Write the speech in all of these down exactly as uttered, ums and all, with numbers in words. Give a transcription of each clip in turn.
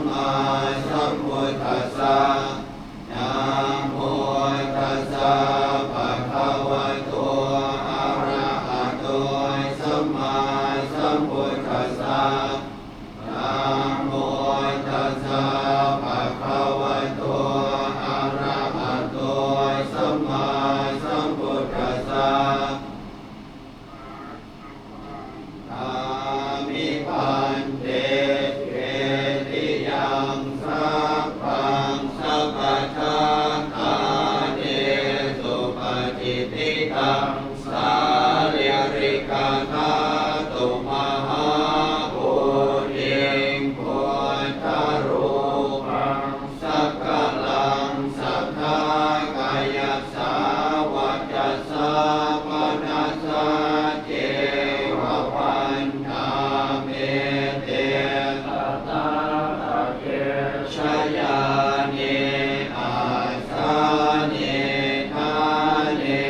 sammāsambuddhassa. Namo tassa bhagavato arahato sammāsambuddhassa. Namo tassa bhagavato arahato sammāsambuddhassa. Kāmi bhante cetiyaṃ sabbaṃ sabbaṭṭhānesu patiṭṭhitaṃ sārīrikadhātu mahābodhiṃ buddharūpaṃ sakalaṃ sadā kāyasā vacasā manasā ceva vandāmete tathāgate sayane āsane ṭhāne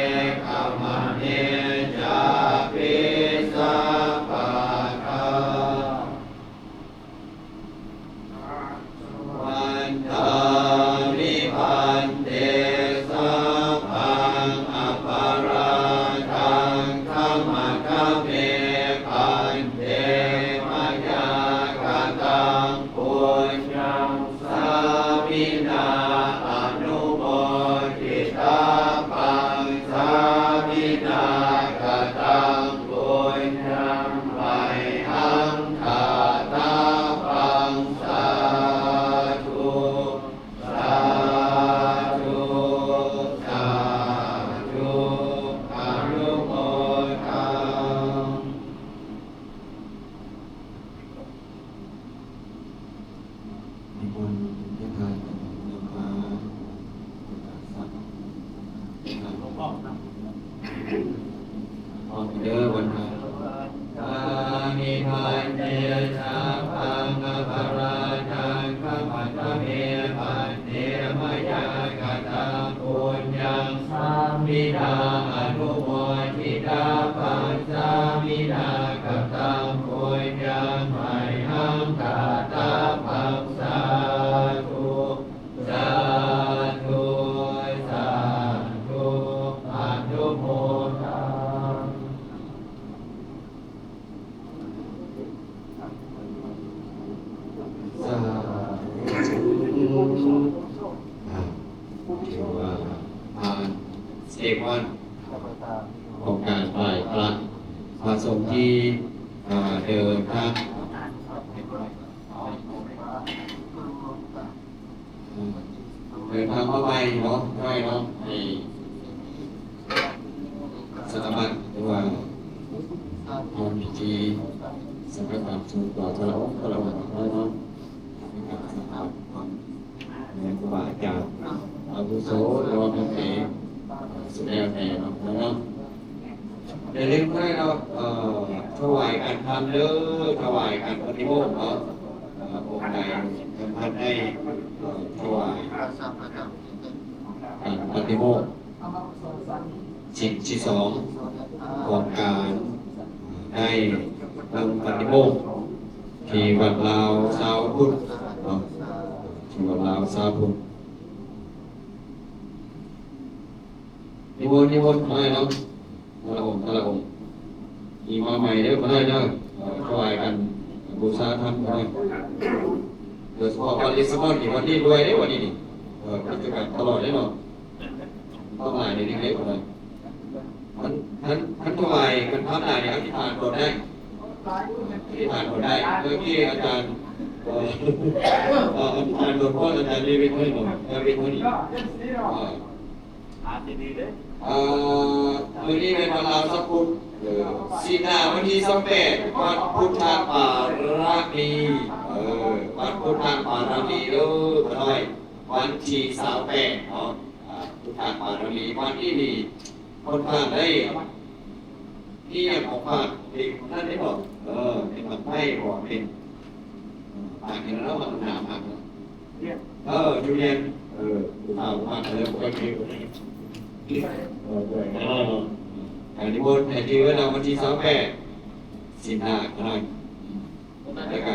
gamane cāpi sabbadā. Vandāmi bhante sabbaṃ aparādhaṃ khamatha me bhante mayā kataṃ puññaṃ sāminā anumoditabbaṃ sāminā kataṃ puññaṃ mayhaṃ dātabbaṃ sādhu sādhu sādhu anumodāmi. นิมนต์ท่านนำพา พร้อมเด้อวันพระ Kāmi bhante sabbaṃ aparādhaṃ khamatha me bhante mayā kataṃ puññaṃ sāminā anumoditabbaṃ sāminā kataṃ puññaṃ mayhaṃ dātabbaṃ sādhu sādhu sādhu anumodāmi. Sādhu. อ่า ถือว่าผ่าน step one ของการไหว้พระ พระสงฆ์ที่ อ่า เดินทาง เดินทางมาใหม่เนาะ ไหว้เนาะ ให้สามารถเรียกว่าทำพิธีสังฆกรรมสงฆ์ต่อแต่ละองค์แต่ละองค์ได้เนาะ นะครับ สำหรับ เรียนครูบาอาจารย์อาวุโส หรือว่าพระเถร สุดแล้วแต่เนาะ แล้วเนาะ อย่าลืมด้วยเนาะ เอ่อ ถวายการทำเด้อ ถวายการปฏิโมกข์เนาะ เอ่อ องค์ใดยังทันได้ เอ่อ ถวายการปฏิโมกข์ สิ่งที่สองของการได้นำปฏิโมกข์ที่วัดลาวเช้าพุทธเนาะ ที่วัดลาวเช้าพุทธ นิมนต์ นิมนต์มาหน่อยเนาะ แต่ละองค์ แต่ละองค์ มีมาใหม่เด้อ มาหน่อยเด้อ เอ่อ ถวายกัน บูชาธรรมกันหน่อย โดยเฉพาะวัดลิสบอนนี่ วันนี้รวยเด้อ วันนี้นี่ เอ่อ กิจกรรมตลอดเลยเนาะ ต้องหลายในนี้เด้อ วันนี้ ท่าน ท่าน ท่านถวายกันทำได้เนี่ย อธิษฐานโดนได้ อธิษฐานโดนได้ เมื่อกี้อาจารย์ เอ่อ เอ่อ อธิษฐานโดนพ่ออาจารย์เดวิดให้หน่อย เดวิดให้หน่อย เอ่อ เอ่อ มื้อนี้เป็นวันลาวเช้าพุทธ เออ ศีลหน้าวันที่ยี่สิบแปด วันพุทธปารามี เออ วันพุทธปารามีเด้อ ขะน้อย วันที่ยี่สิบแปดเนาะ อ่า พุทธปารามี วันนี้นี่ ค่อนข้างได้ นี่อย่างของฝากเด็กท่านได้บอก เออ เป็นบั้งไฟบอกเป็น เออ ฝากอย่างนั้นแล้วมันหนามากนะ เออ ทุเรียน เออ ผู้เฒ่ามากเลย บ่ค่อยมี เออ เออ อันนี้บนไอทีไว้แล้ววันที่ยี่สิบแปด ศีลหน้าขะน้อย แล้วก็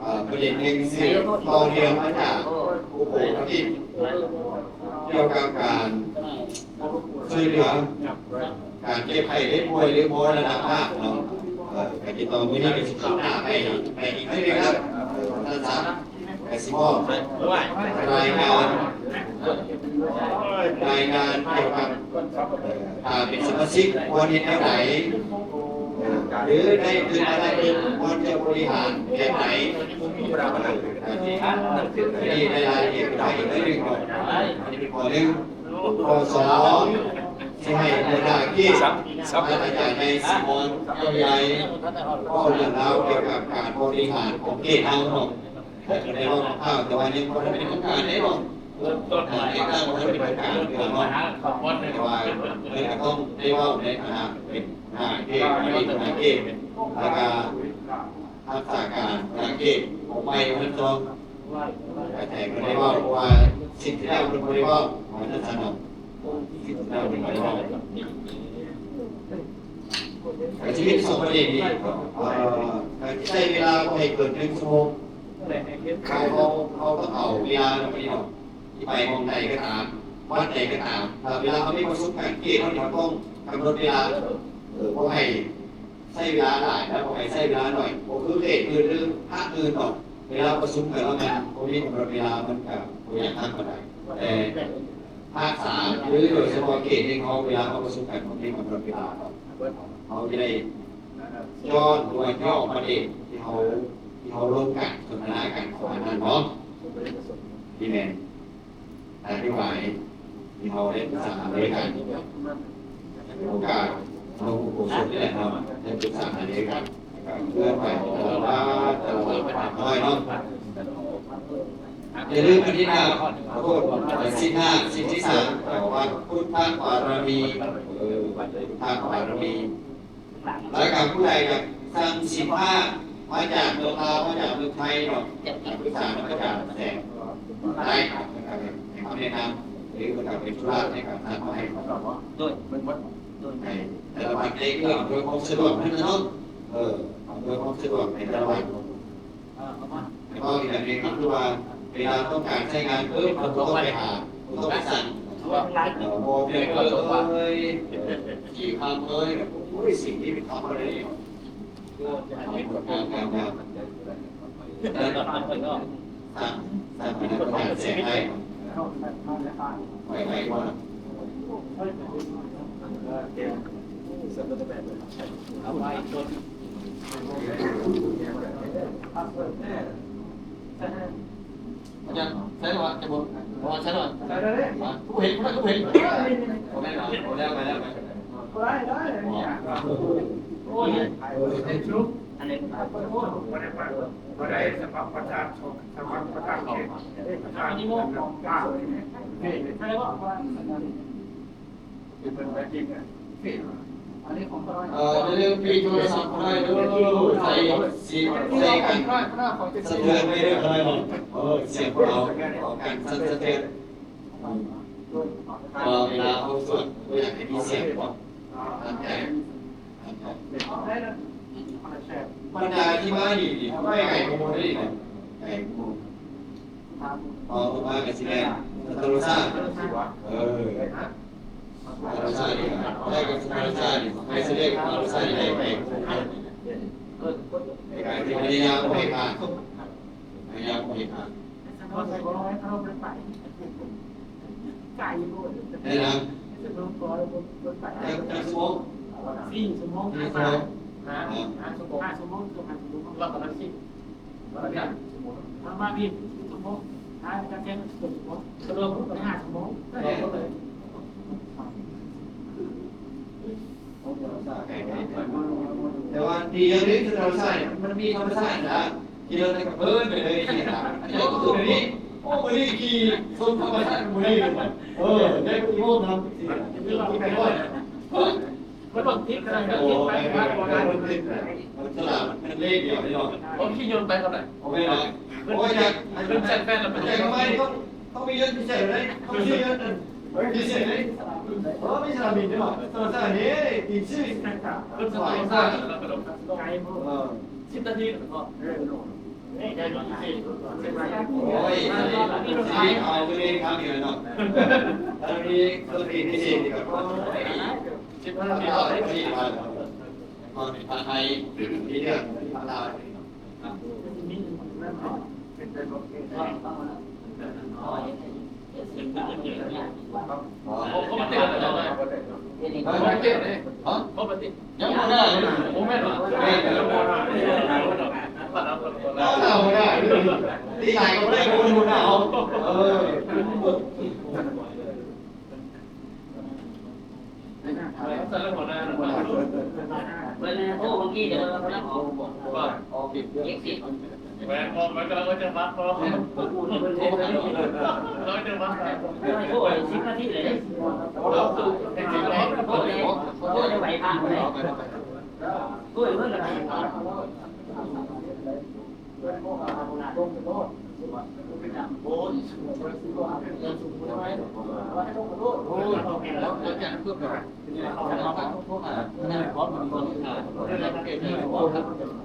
เอ่อประเด็นหนึ่งสืบต่อเนื่องมาจากผู้ปกครองที่เกี่ยวกับการช่วยเหลือการเจ็บไข้ได้ป่วยหรือมรณภาพเนาะเอ่อการติดต่อมื้อนี้ก็สิต่อหน้าไปไปอีกนิดนึงครับท่านสาม กสิมอบรายงานรายงานเกี่ยวกับถ้าเป็นสมาชิกควรเฮ็ดแนวใดหรือได้เงินอะไรควรจะบริหารแบบไหนอันนี้ได้รายละเอียดไปอีกนิดนึงก่อนอันนี้เป็นข้อหนึ่งข้อสองที่ให้หัวหน้าเขตอาจารย์ในสมองก็ใหญ่ก็เรื่องราวเกี่ยวกับการบริหารของเขตเฮาเนาะ ได้เว้าคร่าวๆแต่ว่ายังบ่ทันเป็นทางการได้เว้าเริ่มต้นมาในตั้งบ่ทันเป็นทางการเทื่อเนาะแต่ว่าเพิ่นก็ต้องได้เว้าในฐานะเป็นหัวหน้าเขตอดีตหัวหน้าเขตแล้วก็รักษาการหัวหน้าเขตของใหม่เพิ่นต้องแต่เพิ่นได้เว้าเพราะว่าสิ่งที่แล้วเพิ่นบ่ได้เว้ามันจะสนุกสิ่งที่แล้วเพิ่นบ่ได้เว้า ก็สิมีสองประเด็นนี้เอ่อการใช้เวลาบ่ให้เกินหนึ่งชั่วโมงเขาเขาเขาต้องเอาเวลาเราไปเนาะ ที่ไปหม้องใดก็ตาม วัดใดก็ตาม ถ้าเวลาเขามีประชุมกัน เขตเขาเนี่ยเขาต้องกำหนดเวลา เออ บ่ให้ใช้เวลาหลาย แล้วบ่ให้ใช้เวลาน้อย บ่คือเขตอื่นหรือภาคอื่นดอก เวลาประชุมกันแล้วมันบ่มีกำหนดเวลา มันก็บ่อยากทักปานใด แต่ภาคสาม หรือโดยเฉพาะเขตหนึ่งเขา เวลาเขาประชุมกัน บ่มีกำหนดเวลาดอก เขาจะได้ย้อนหรือว่าย่อประเด็นที่เขา ที่เขาลงกัน สนทนากันประมาณนั้นเนาะ ที่แม่น อธิบายที่เราได้ปรึกษาหารือกัน โอกาสเราอุโบสถนี่แหละเนาะ ได้ปรึกษาหารือกัน เพื่อไปตลอดว่าตลอดน้อยเนาะ อย่าลืมอาทิตย์หน้า ขอโทษ ศีลห้า ศีลที่สาม วัดพุทธบารมี เออ พุทธบารมี แล้วกับผู้ใดอยากสั่งสินค้ามาจากเมืองลาว มาจากเมืองไทยเนาะ อยากปรึกษามาจากแสงได้ครับ ให้คำแนะนำ หรือกับเป็นธุระในการทำให้ของเราเนาะ โดย โดย ในแต่ละวันในเรื่องอำนวยความสะดวกให้นะเนาะ เออ อำนวยความสะดวกในแต่ละวัน แล้วก็อีกอย่างหนึ่งก็คือว่า เวลาต้องการใช้งานปุ๊บ เราต้องไปหา เราต้องไปสั่ง เอ่อ บ่แม่นเอ้ย ขี่คำเอ้ย โอ้ย สิ่งที่เป็นคำอะไรเนี่ย งาม งาม งาม สั่ง สั่งเป็นอาหารแสงได้ ไป ไปว่า อาจารย์ ใช่หรือเปล่า จะบอก อ๋อ ใช่หรือเปล่า อ่ะ ผู้เห็น ผู้เห็น ผมได้แล้ว ผมได้แล้ว ไปแล้ว ไปแล้ว โอ้ย อันนี้ บ่ได้ บ่ได้สมัครประธานสงฆ์ สมัครประธานเขต ประธานหมู่บ้าน เอ่อ อย่าลืมปิดโทรศัพท์ของเราด้วย ใส่ สิ ใส่กัน สะเทือนไปด้วยอะไรหรอก เออ เสียงของเรา ออกกันสั่นสะเทือน เอ่อ เวลาเขาสวดก็อยากให้มีเสียงบอก ตั้งใจ บรรดาที่มานี่นี่ ไม่ไกลโพธิ์เลยนะ ไกลโพธิ์ ต่อมาก็สิแลน สัตตรสา เออ สัตตรสานี่ ได้กับสัตตรสานี่ ใครสิเรียกสัตตรสานี่ ได้ไกลโพธิ์ ไกลที่พยายามไม่พลาด พยายามไม่พลาด ไกลโพธิ์ ได้นะ จัก จักชั่วโมง สี่ชั่วโมง สี่ชั่วโมง ห้า ห้าชั่วโมง ห้าชั่วโมง ห้าชั่วโมง แล้วก็สิบ แล้วก็เนี่ย ประมาณนี้ สี่ชั่วโมง ห้า จักแค่หนึ่งชั่วโมง รวมก็ห้าชั่วโมง ก็เลย แต่ว่าดีอย่างหนึ่งคือธรรมชาติเนี่ย มันมีธรรมชาตินะ ขี่รถในกับเพื่อนไปเลยสินะ อันนี้ก็คือแบบนี้ โอ้ วันนี้ขี่ชมธรรมชาติวันนี้เลย เออ ได้ไปที่โลกน้ำสิ ที่ไปก่อน ไม่ต้องคิดอะไร ไม่ต้องคิดไป โอ้ ไม่ต้องคิด มันฉลาด มันเลขเดียวนี่หรอก ผมขี่ยนต์ไปเท่าไหร่ โอเคเนาะ โอ้ย อยาก ขึ้นแจ้งแฟนแล้ว มันใจเขาไม่ต้อง ต้องมีเงินพิเศษเลย ต้องมีเงินพิเศษเลย เออ ไม่ใช่บินด้วยหรอ ตัวสารนี้ติดชื่อ ขึ้นสตาร์ทแล้วกระโดด เออ สิบนาทีก็ โอ้ย ชีวิตเอาไปเล่นครั้งเดียวเนาะ ตอนนี้เครื่องบินพิเศษนี่ก็ สิบห้านาที เอาไปที่บ้าน ตอนนี้ผัดไทย มีเรื่องที่ผัดลาว เขามาเต้นอะไร ฮะ เขามาเต้น ยังบ่ได้เลย ผมไม่รู้ เอาหน้าหัวหน้า ตีไหนก็ไม่ได้ ผมเป็นหัวหน้าเขา เออ เพิ่นโทรเมื่อกี้เดี๋ยวเพิ่นกำลังออก ว่า ออกเจ็ดสิบ แหวนบอกไว้ก็เราก็จะมัดเนาะ เราจะมัดนะ โทรสิบนาทีเลย โทรเลย โทรเลยไหวพระเลย โทรเพิ่นก็ได้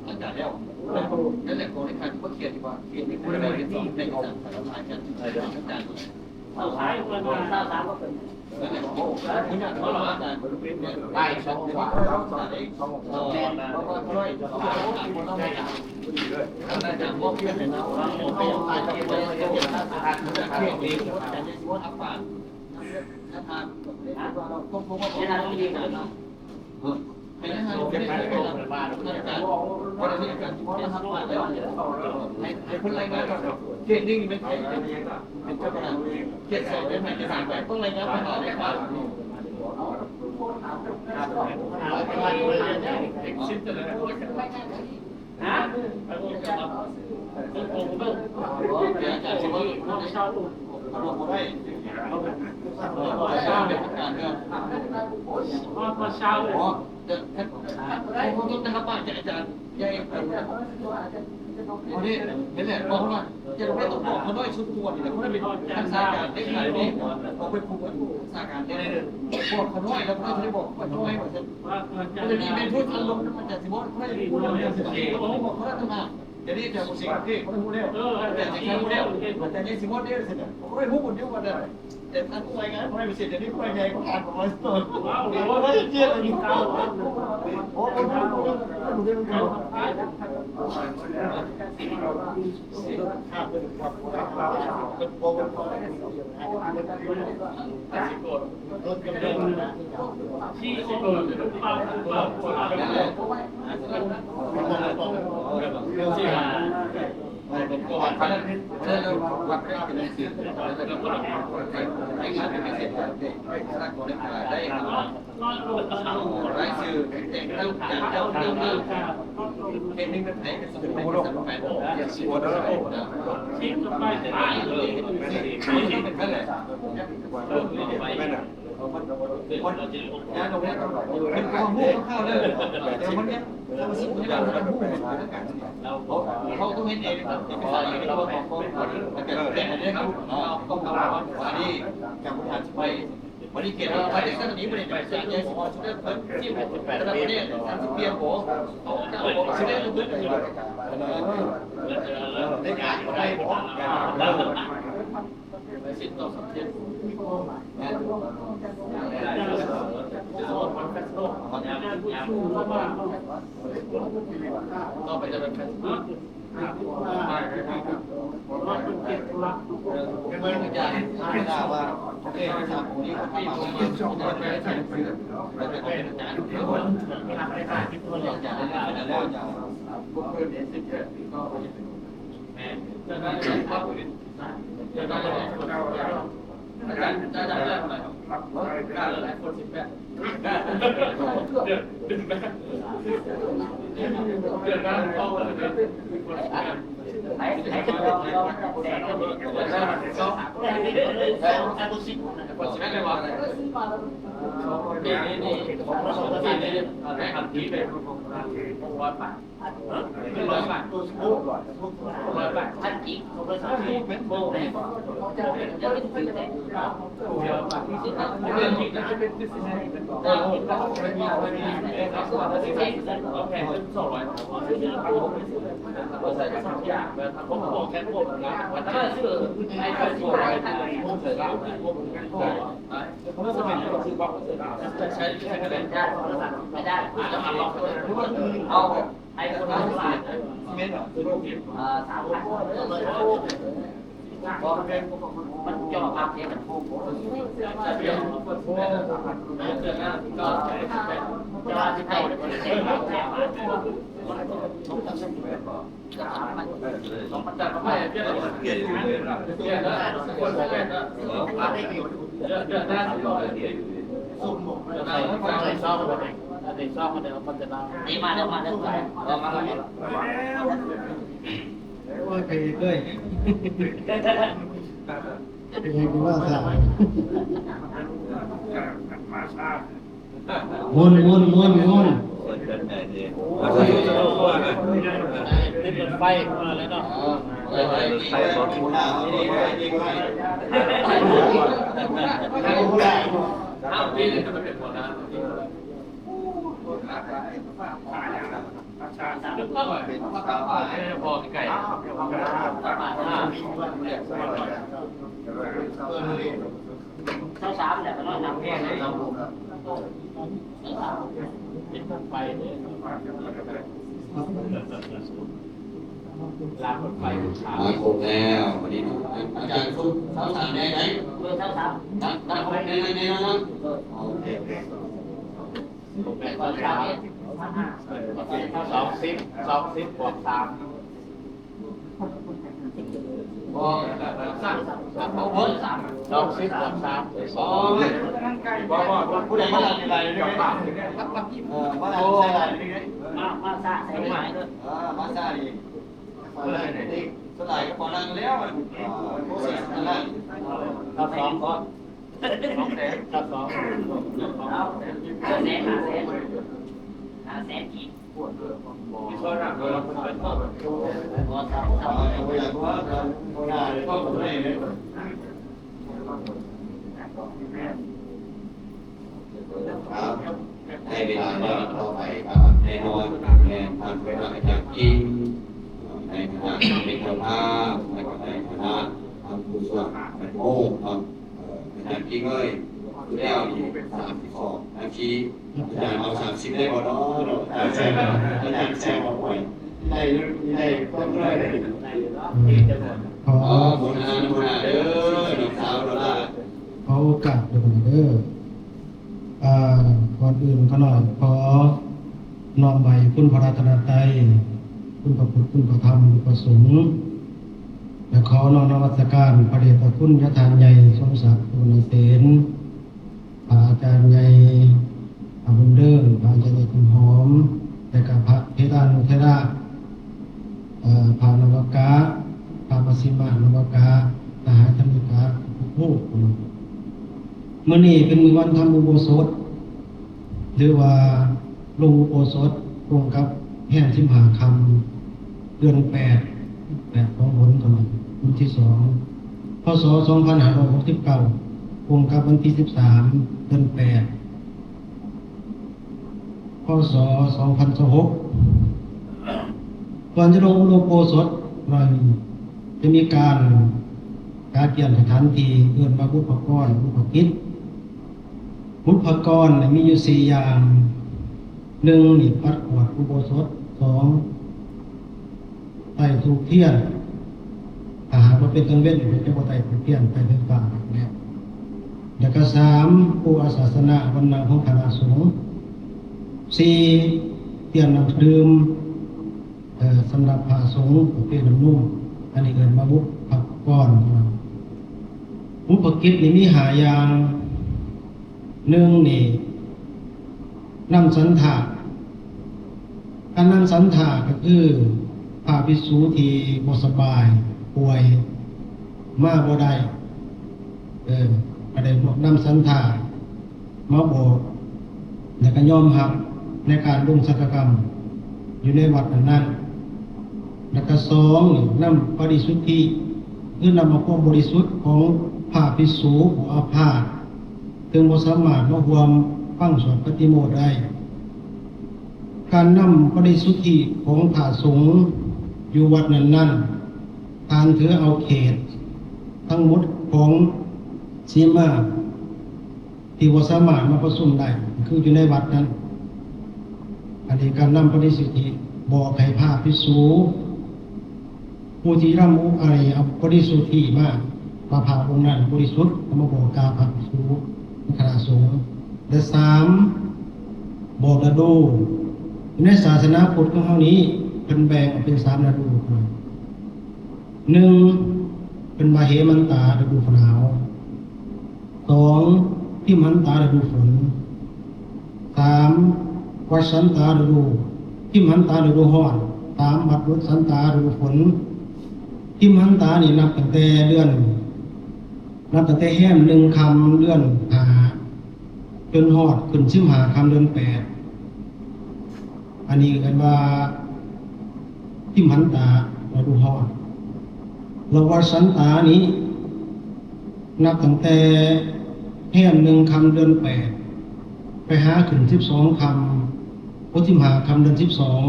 อาจารย์แล้ว นั่นแหละ ขอให้ท่านผู้เขียนดีกว่า เขียนในกระดาษที่ในของอาจารย์ เศร้าสามก็เป็น อ๋อ เดี๋ยว ขอโทษนะครับ อาจารย์ อาจารย์ ยาย อันนี้ นี่แหละ บอกว่า จะไม่ต้องบอกเขาด้วยชุดตัวนี่แหละ เขาได้เป็นรักษาการได้ขายนี่ เอาไปผูกกับรักษาการได้เลย บอกเขาด้วย แล้วเขาจะได้บอกเขาด้วยว่าจะ ก็จะมีเป็นทุกอารมณ์ มันจะสิบอกเขาได้พูดเรื่องเสียง เขาบอกเขาได้ตั้งนาน เดี๋ยวนี้อาจารย์ ผมสิงห์เทพเขาได้พูดแล้ว อาจารย์ สิงห์เทพพูดแล้ว อาจารย์ ยังสิบอกได้เสร็จแล้ว เขาได้พูดคนเดียวกันเลย แต่ท่านผู้รายงานของเราเสร็จ เดี๋ยวนี้ผู้รายงานก็อ่านของเราต่อ ว้าว โอ้ย เจ๊ยบเลย โอ้โห คนงานตรงนี้เป็นข้อมูลคร่าวๆเลย แต่วันเนี้ยเรามาสรุปให้มันเป็นผู้บริหารแล้วกัน เขาเขาต้องเห็นเอง เอกสารเอง แล้วก็ของเขา แต่แต่อันนี้เขาเขาเขาอันนี้จากบริหารไป วันนี้เกียรติเราไปได้สักนี้ วันนี้จะไปสารแยกสมองชุดเริ่มต้นที่ผมแต่ละประเทศสามสิบเปียโขเขาเขาบอกชุดเริ่มต้นเลย เออ เออ ได้การได้บอก เช้าสามเนี่ยก็นอนหลับแห้งเลย เป็นต้นไปเลย ลาคนไป มาครบแล้ววันนี้เนาะ อาจารย์ซุปเช้าสามได้ไหม เออ เช้าสาม นะนะครบในนั้นในนั้นนะ เออ โอเค โอเค สองสิบ สองสิบ บวก สาม บอก สองสิบ บวก สาม อ๋อ ผู้ใดมาหลับในไลน์ได้ไหม เออ มาหลับในไลน์ได้ไหม มา มาซะ ใส่ไลน์ เออ มาซะนี่ สลายก็พอนั่งแล้วมัน โอ้ย นั่นแหละ ครับ สอง ก็ สองแสน ครับ สอง เอา ห้าแสน ห้าแสน ห้าแสน กีบ ครับ ได้เวลาแล้ว ต่อไปครับ แน่นอน แน่นอน ท่านพระอาจารย์อิง ในฐานะเป็นเจ้าภาพ และก็ในฐานะทางผู้สมัครเป็นโมครับ เอ่อ อาจารย์อิงเอ้ย คือแล้วนี่ สามสิบสอง นาที อาจารย์เอา สามสิบ ได้บ่เนาะ อาจารย์แซม อาจารย์แซมเอาไว้ ได้ ได้ ได้ ขอ ขอ โมทนา โมทนาเด้อ น้องสาวดอลลาร์ ขอโอกาสเด้อ เด้อ อ่า ก่อนอื่นข้าน้อยขอน้อมไหว้คุณพระรัตนตรัย คุณพระพุทธ คุณพระธรรม คุณพระสงฆ์ และขอน้อมนมัสการพระเดชพระคุณญาติใหญ่สมศักดิ์ สุวรรณเสน พระอาจารย์ใหญ่ พระบุญเลิศ พระอาจารย์ใหญ่จันหอม และก็พระเถรานุเถระ เอ่อ พระนวกะ พระมัชฌิมานวกะ มหาธรรมิกะ ทุกผู้ มื้อนี้เป็นมื้อวันทำอุโบสถ หรือว่าลงอุโบสถตรงกับแรมสิบห้าค่ำ เดือนแปด แปดของหน เท่านั้น วันที่สอง พ.ศ. สองพันห้าร้อยหกสิบเก้า ตรงกับวันที่สิบสาม เดือนแปด พ.ศ. สองพันยี่สิบหก ก่อนจะลงอุโบสถนั้นจะมีการกาเกียนสถานที่เอิ้นว่าบุพกร บุพกิจ บุพกรนี่มีอยู่สี่อย่าง หนึ่งนี่ปัดกวาดอุโบสถ สอง ไต้ธูปเทียน ถ้าหากว่าเป็นกลางเว็นก็จะบ่ไต้ธูปเทียน ไต้ไฟฟ้าแล้ว แล้วก็สาม ปูอาสาสนะ บัลลังก์ของคณะสงฆ์ สี่ เตรียมน้ำดื่ม เอ่อ สำหรับพระสงฆ์ประเภทน้ำนม อันนี้เอิ้นว่าบุพกร บุพกิจนี่มีห้าอย่าง หนึ่งนี่ นำสัณฐะ การนำสัณฐะก็คือพระภิกษุที่บ่สบาย ป่วย มาบ่ได้ เออ ก็ได้บอกนำสัณฐะมาบอก แล้วก็ยอมรับในการลงสังฆกรรมอยู่ในวัดนั้นๆ แล้วก็สองนี่ นำปริสุทธิ คือนำเอาความบริสุทธิ์ของพระภิกษุผู้อาพาธ ซึ่งบ่สามารถมาร่วมฟังสวดปาติโมกข์ได้ การนำปริสุทธิของพระสงฆ์อยู่วัดนั้นๆ ท่านถือเอาเขตทั้งหมดของสีมาที่บ่สามารถมาประชุมได้ คืออยู่ในวัดนั้น อันนี้การนำปริสุทธิบอกให้พระภิกษุ ผู้ที่ร่ำไอ้เอาปริสุทธิมา ว่าพระองค์นั้นบริสุทธิ์ เอามาบอกกล่าวพระภิกษุ คณะสงฆ์ และสาม บอกฤดู ในศาสนาพุทธของเฮานี้เพิ่นแบ่งออกเป็นสามฤดู หนึ่ง เป็นว่าเหมันตา ฤดูหนาว สอง ทิมหันตา ฤดูฝน สาม วัสสันตา ฤดู ทิมหันตา ฤดูร้อน สาม วัสสันตา ฤดูฝน ทิมหันตานี่นับตั้งแต่เดือน นับตั้งแต่แรมหนึ่งค่ำเดือนห้า จนฮอดขึ้นสิบห้าค่ำเดือนแปด อันนี้เอิ้นว่า ทิมหันตา ฤดูฮ้อน แล้ววัสสันตานี้ นับตั้งแต่แรมหนึ่งค่ำเดือนแปด ไปหาขึ้นสิบสองค่ำ พุทธิมหาค่ำเดือนสิบสอง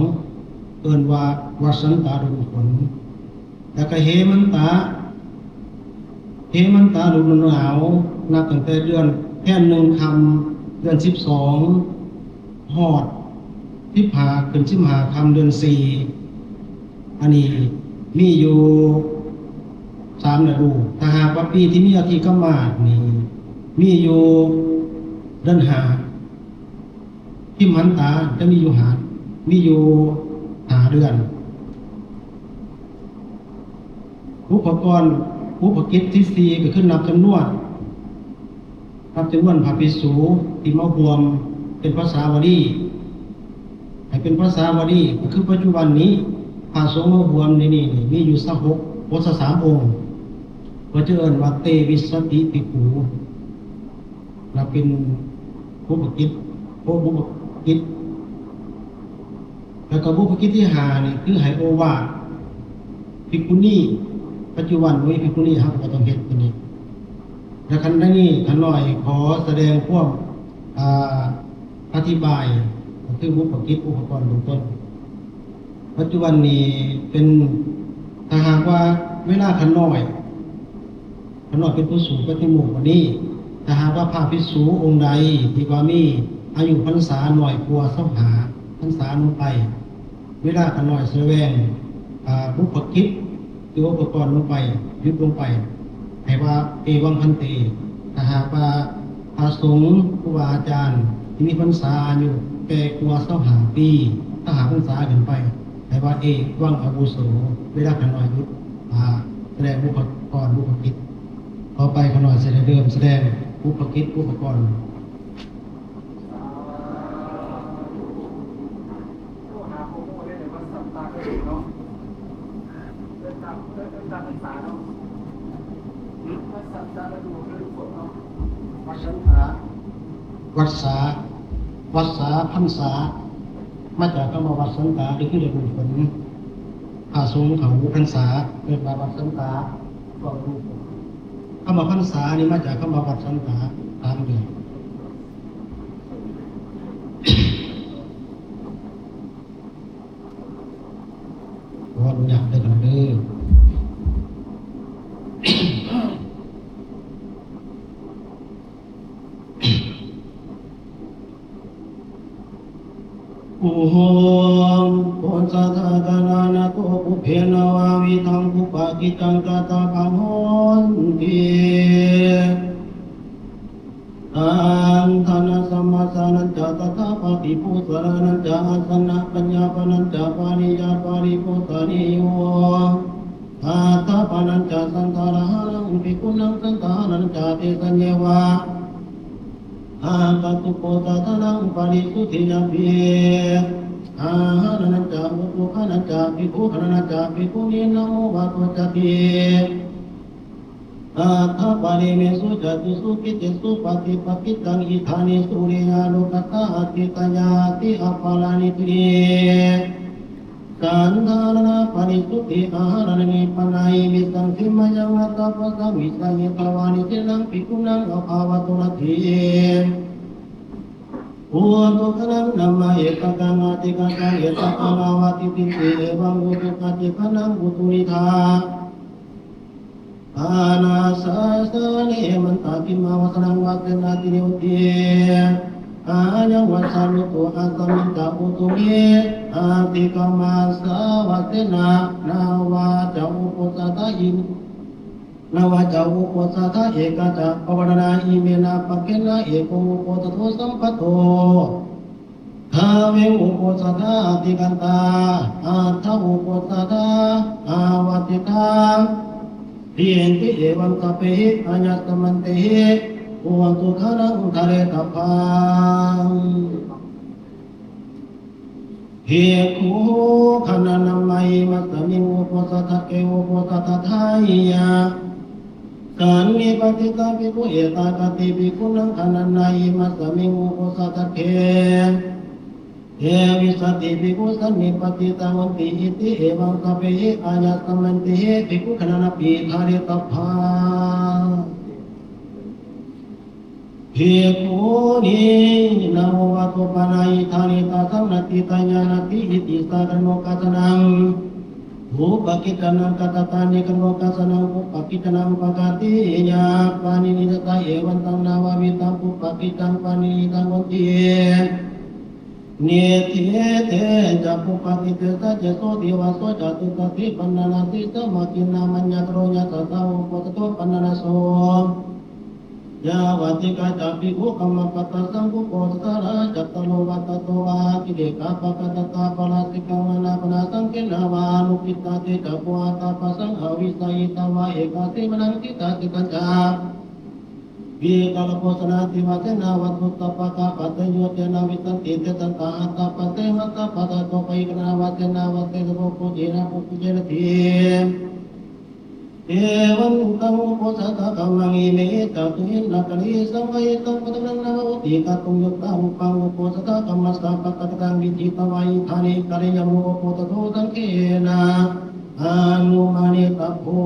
เอิ้นว่าวัสสันตา ฤดูฝน แล้วก็เหมันตา เหมันตาฤดูหนาว นับตั้งแต่เดือนแค่หนึ่งค่ำเดือนสิบสอง ฮอดสิบห้า ขึ้นสิบห้าค่ำเดือนสี่ อันนี้มีอยู่สามฤดู ถ้าหากว่าปีที่มีอธิกมาสนี่ มีอยู่เดือนห้า พิมหันตาจะมีอยู่ห้า มีอยู่ห้าเดือน บุพกร บุพกิจที่สี่ก็คือนับจำนวน นับจำนวนพระภิกษุที่มาร่วมเป็นภาษาบาลี ให้เป็นภาษาบาลี ก็คือปัจจุบันนี้ พระสงฆ์มาร่วมในนี้นี่มีอยู่สิบหก บทสามองค์ ก็จะเอิ้นว่าเตวิสสติภิกขุ นับเป็นบุพกิจ โอ บุพกิจ แล้วก็บุพกิจที่ห้านี่คือให้โอวาทภิกขุณี ปัจจุบันมีภิกขุณี เฮาก็ต้องเฮ็ดตัวนี้ และคันนี้ข้าน้อยขอแสดงความ อ่า อธิบาย ก็คือบุพกิจ อุปกรณ์เบื้องต้น ปัจจุบันนี้เป็น ถ้าหากว่าเวลาข้าน้อย ข้าน้อยเป็นผู้สูงปฏิโมกข์กว่านี้ ถ้าหากว่าพระภิกษุองค์ใดที่ว่ามีอายุพรรษาน้อยกว่าสิบห้าพรรษาลงไป เวลาข้าน้อยแสดง อ่า บุพกิจ คืออุปกรณ์ลงไป หยุดลงไป ให้ว่า เอวังภันเต ถ้าหากว่าพระสงฆ์ครูบาอาจารย์ที่มีพรรษาอายุแก่กว่าสิบห้าปี สิบห้าพรรษาขึ้นไป ให้ว่า เอวังอาวุโส เวลาข้าน้อยหยุด อ่า แสดงบุพกร บุพกิจ ต่อไปข้าน้อยจะได้เริ่มแสดงบุพกิจ อุปกรณ์ วัสสันตา วัสสา วัสสา พรรษา มาจากคำว่าวัสสันตา ก็คือฤดูฝน พระสงฆ์เข้าพรรษา เรียกว่าวัสสันตา ก็ฤดูฝน คำว่าพรรษานี่มาจากคำว่าวัสสันตา สามเดือน ขออนุญาตเด้อครับเด้อ Uho posathā kalānato pubbe navavidhaṃ pubbakicchaṃ katā bhavanti. Taṇṭhānasammajānanāca tathāpatti bhūsanānañca āsanapaññapanañca pāriyā pāribhūsanīyo atthapanañca sandhāharaṃ bhikkhūnaṃ sandhāharañca tesaññeva ākatuposathānaṃ parisuddhiyāpi āhārānañca utukkhānañca bhikkhugaṇānañca bhikkhūnaṃ namo vāto cāti. Atha parimesu catūsu kiccesū paṭipakkhittaṃ idāni sūleyya lokassā ādhitāyāti aparāni tini sandhāharaṇā parisuddhi āhārāni pāṇāni missaṃ sīmayaṃ aṭṭhapasaṃvisahitavāni sīlaṃ bhikkhūnaṃ abhāvato natthi utukkhānaṃ nāma etakaṃ ācikkhataṃ etakaṃ āvattitanti evaṃ utukkācikkhaṇaṃ utuṇhīdha anāsāsane mantā kimmāvasanaṃ vasenāti nirutti ayaṃ vasā lutu asmiñca utumhi ācikkhamassāvasena nāva ca uposathā im nāva ca uposathā eka ca pavāṇānā imena pakkhena eko uposatho sampatto dveme uposathā ācikkhantā aṭṭha uposathā āvattitanti evaṃ sabbehi āyasmantehi utukkhānaṃ dhāretabbaṃ. Bhikkhugaṇā nāma imasmiṃ uposathake uposathadāya sannipatitā bhikkhū ettāgati bhikkhūnaṃ gaṇanā imasmiṃ uposathake dvivīsati bhikkhū sannipatitā honti iti evaṃ sabbehi āyasmantehi bhikkhugaṇānapi dhāretabbā. Bhikkhūnaṃ namo vāto pāṇāni dhāretabbaṃ natthi tāya natthi iti sakaṇokassanaṃ Pubbakiccānaṃ kattayāni karmokāsanaṃ pubbakiccānaṃ uppakattiyā pāṇinī sassa evantaṃ nānavidaṃ pubbakiccaṃ paṇidhī taṃ hoti. Niṭṭhite ca pubbakiccese sesodhi vāso ca tuddhāsi paṇṇarassī ca maggīnā maññakaro ñātakā uposathūpaṇṇaraso yāvajīvakā ca bhikkhū kammappattā saṅghuposathārā cattāro vā tato vā atirekā pāpaggahatā pārājikā mānāpanā saṅghena vā anukkhittā te ca phuṭā pāsā avijjāyitā vā ekāsi mānaṃ ṭhitā te sañcā vikālabhojanādivāsenā vā duṭṭhabbakābhaddayogena vijanti te sattā aṭṭha pāsā hattha pāsā to pahīkarānavāsenā vā sesā bhū bhū cena bhū bhū cenati. Evantaṃ uposathakammāni iccātu hinakari saṃvāhitaṃ pattanaṃ nāma uddikātuṃ yuttāhupaṃ uposathakammassa pattakallaṃ viditvā idāni kariyamano uposathū saṅghena anumānetabbo.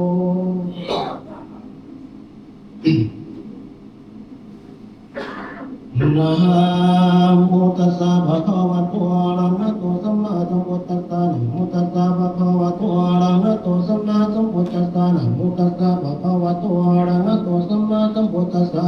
Namo tassa bhagavato arahato sammāsambuddhassa. Namo tassa bhagavato arahato sammāsambuddhassa. Namo tassa bhagavato arahato sammāsambuddhassa.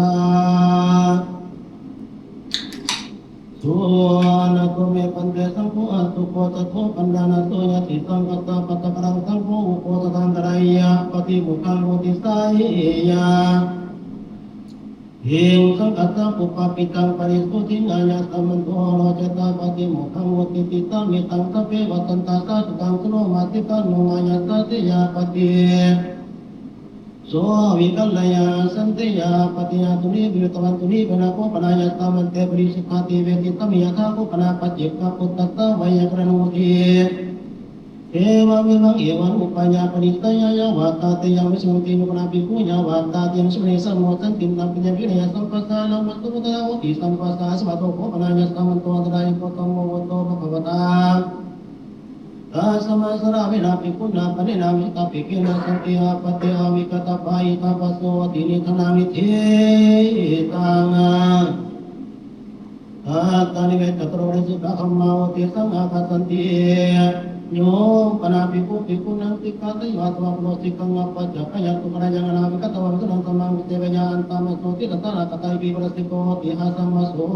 Suṇātu me bhante saṅgho, athū uposathūpaṇṇaraso ñātisaṅghassa pattakallaṃ saṅgho uposathaṃ kareyya pāṭimukhyaṃ hoti seyyathīdaṃ. Saṅghassa pubbakiccaṃ parisuddhiṃ āyasmanto ārocyatha pāṭimukhyaṃ hoti. Cittaṃ mettaṃ sabbe vadantaṃ sādhukaṃ suṇoma sikhano āyasā seyyāpati so vikareyya santīyā paṭiyattuni vivittavantuni pena kho panāyasmante parisuddhāti veditabbi yathā kho panā paccekaputtassa veyyākaraṇamūsi. Evameva evaṃ upāyā paṭicca yāvadā te yaṃ vajjati yo pana bhikkhu yāvadā te yaṃ vajjati sammāsambuddho santi na piññāpiṇḍayaṃ samphassānaṃ vā samuddayā hoti. Samphassa asmato kho panāyasmanto antarāyiko dhammo vutto bhagavatā. Tasmā sārāmena bhikkhunā panena vihitāpekkhenasantīti appaṭi avikkhittaparitthābhāso hoti niṭṭhānanniṭṭhitaṃ. Attāni me cattāro parisuttakā dhammā uddesaṃ āgacchanti. Yo pana bhikkhu bhikkhūnaṃ sikkhātaṃ yāvadeva paro sikkhāya apacchikāya duṭṭhaṃ kārayaṃ anāgataṃ vā visuddhaṃ dhammaṃ pasāveyya antaṃ āmantesi tathāgataṃ iti parisutto hoti āsammaso.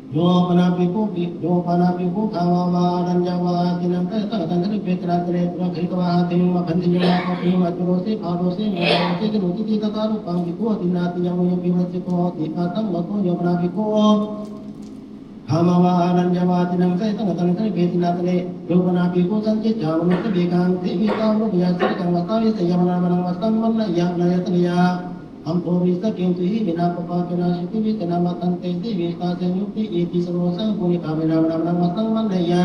Yo pana bhikkhu bhi- yo pana bhikkhu gāmā vā araññā vā adinnaṃ dasaṃ atthāni saṃnippatīti na sannayhi purakkhalīti vā hātīhi vā maggānthiyo vā kappayī vā cūḷosi bāḷosi moggallāsi kinnūtiti tathārūpaṃ bhikkhu adinnaṃ adinnaṃ viññūhi parisutto hoti āsammaso. Yo pana bhikkhu gāmā vā araññā vā adinnaṃ dasaṃ atthāni saṃnippatīti na sannayhi. Yo pana bhikkhu sañcicca manussavīkaṃ sīvitā manupāyā sallikaṃ vā sāvī seyyaṃ vā nānābhāṇaṃ vā saṃvaṇṇeyya anāyasena yā ambho vīsakiṃ tumhehi vinā pāpakena sotthi vīsena matandesi vīsā seyyuhi iti saṃvassaraṃ pubbe kāme nānābhāṇaṃ vā saṃvaṇṇeyya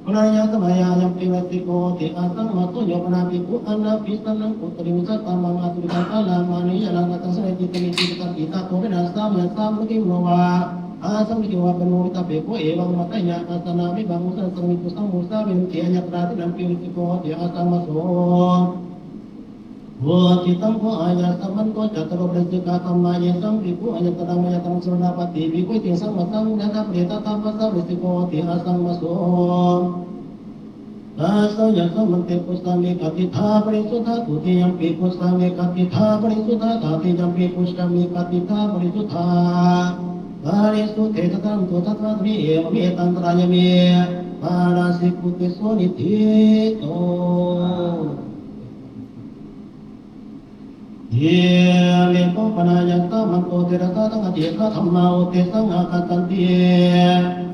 anāyasena yāyampi parisutto hoti āsammaso. Yo pana bhikkhu anābhisaraṇaṃ puttāni vusāstāmaṃ āsavakkhāraṃ māniyānaṃ āsanaṃ saṃvassati cittaṃ itthiṃ sati tato pena sāveyya sāvakī vā asāvakī vā panno vihitāpekkho evaṃ matthāya āsanaṃ vipāpūsanaṃ saraṇampi pubbaṃ musā viharanti aññatra adinnaṃ pi parisutto hoti āsammaso. Uddisaṃ kho āyasmanto cattāro parisuttakā dhammā yesaṃ bhikkhu āyatanaṃ vā āyatanaṃ saraṇaṃ gacchati bhikkhu itihaṃ saṃvassaraṃ viharatha parittaṃ tathāpassa parisutto hoti āsammaso. Tasmā āyasmante phussā vigattiṭṭhā parisuddhā dutiyampi phussā vigattiṭṭhā parisuddhā tatiyampi phussā vigattiṭṭhā parisuddhā parisuddhe tathāganto tathāgatami evametaṃ antarāyo me pana sikkhutessu niṭṭhito. Ye bhikkhū panāyasmanto therā sādahaṃ ācikkhā dhammā uddesaṃ āgacchanti.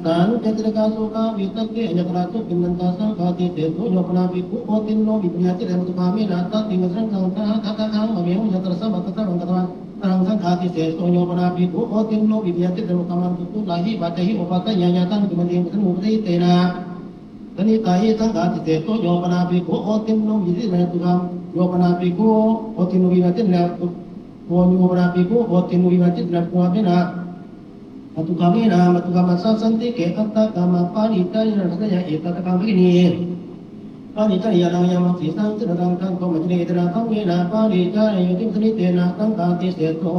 Sañcittanīyā sukhā viharanti aññatra supinnaṃ ca saṅghādiseso. Yo pana bhikkhu otiṇṇo viparivaṭṭena matthukāmena saddhiṃ ācaraṃ saṅghādisesaṃ aññatra sabbadassaṃ paṭisāvekaṃ katvāna aññataraṃ saṅghādiseso. Yo pana bhikkhu otiṇṇo viparivaṭṭena matthukāmena duṭṭhullāhi vācāhi obhāseyya yātraṃ kiṃ mandiyaṃ paṭisāveti tena paṭisāvetaṃ saṅghādiseso. Yo pana bhikkhu otiṇṇo viparivaṭṭena matthukāmena yo pana bhikkhu otiṇṇo viparivaṭṭena yo pana bhikkhu otiṇṇo viparivaṭṭena matthukāmena matthukāmassa santike attakamappaṭicārayāna dasseyya ettha dakkhaṃ bhagini. Paṭicārayānaṃ yamampi saṃsayirūpasangāto mandiyaṃ etena dhammena paṭicārayonti passanti tena saṅghādiseso.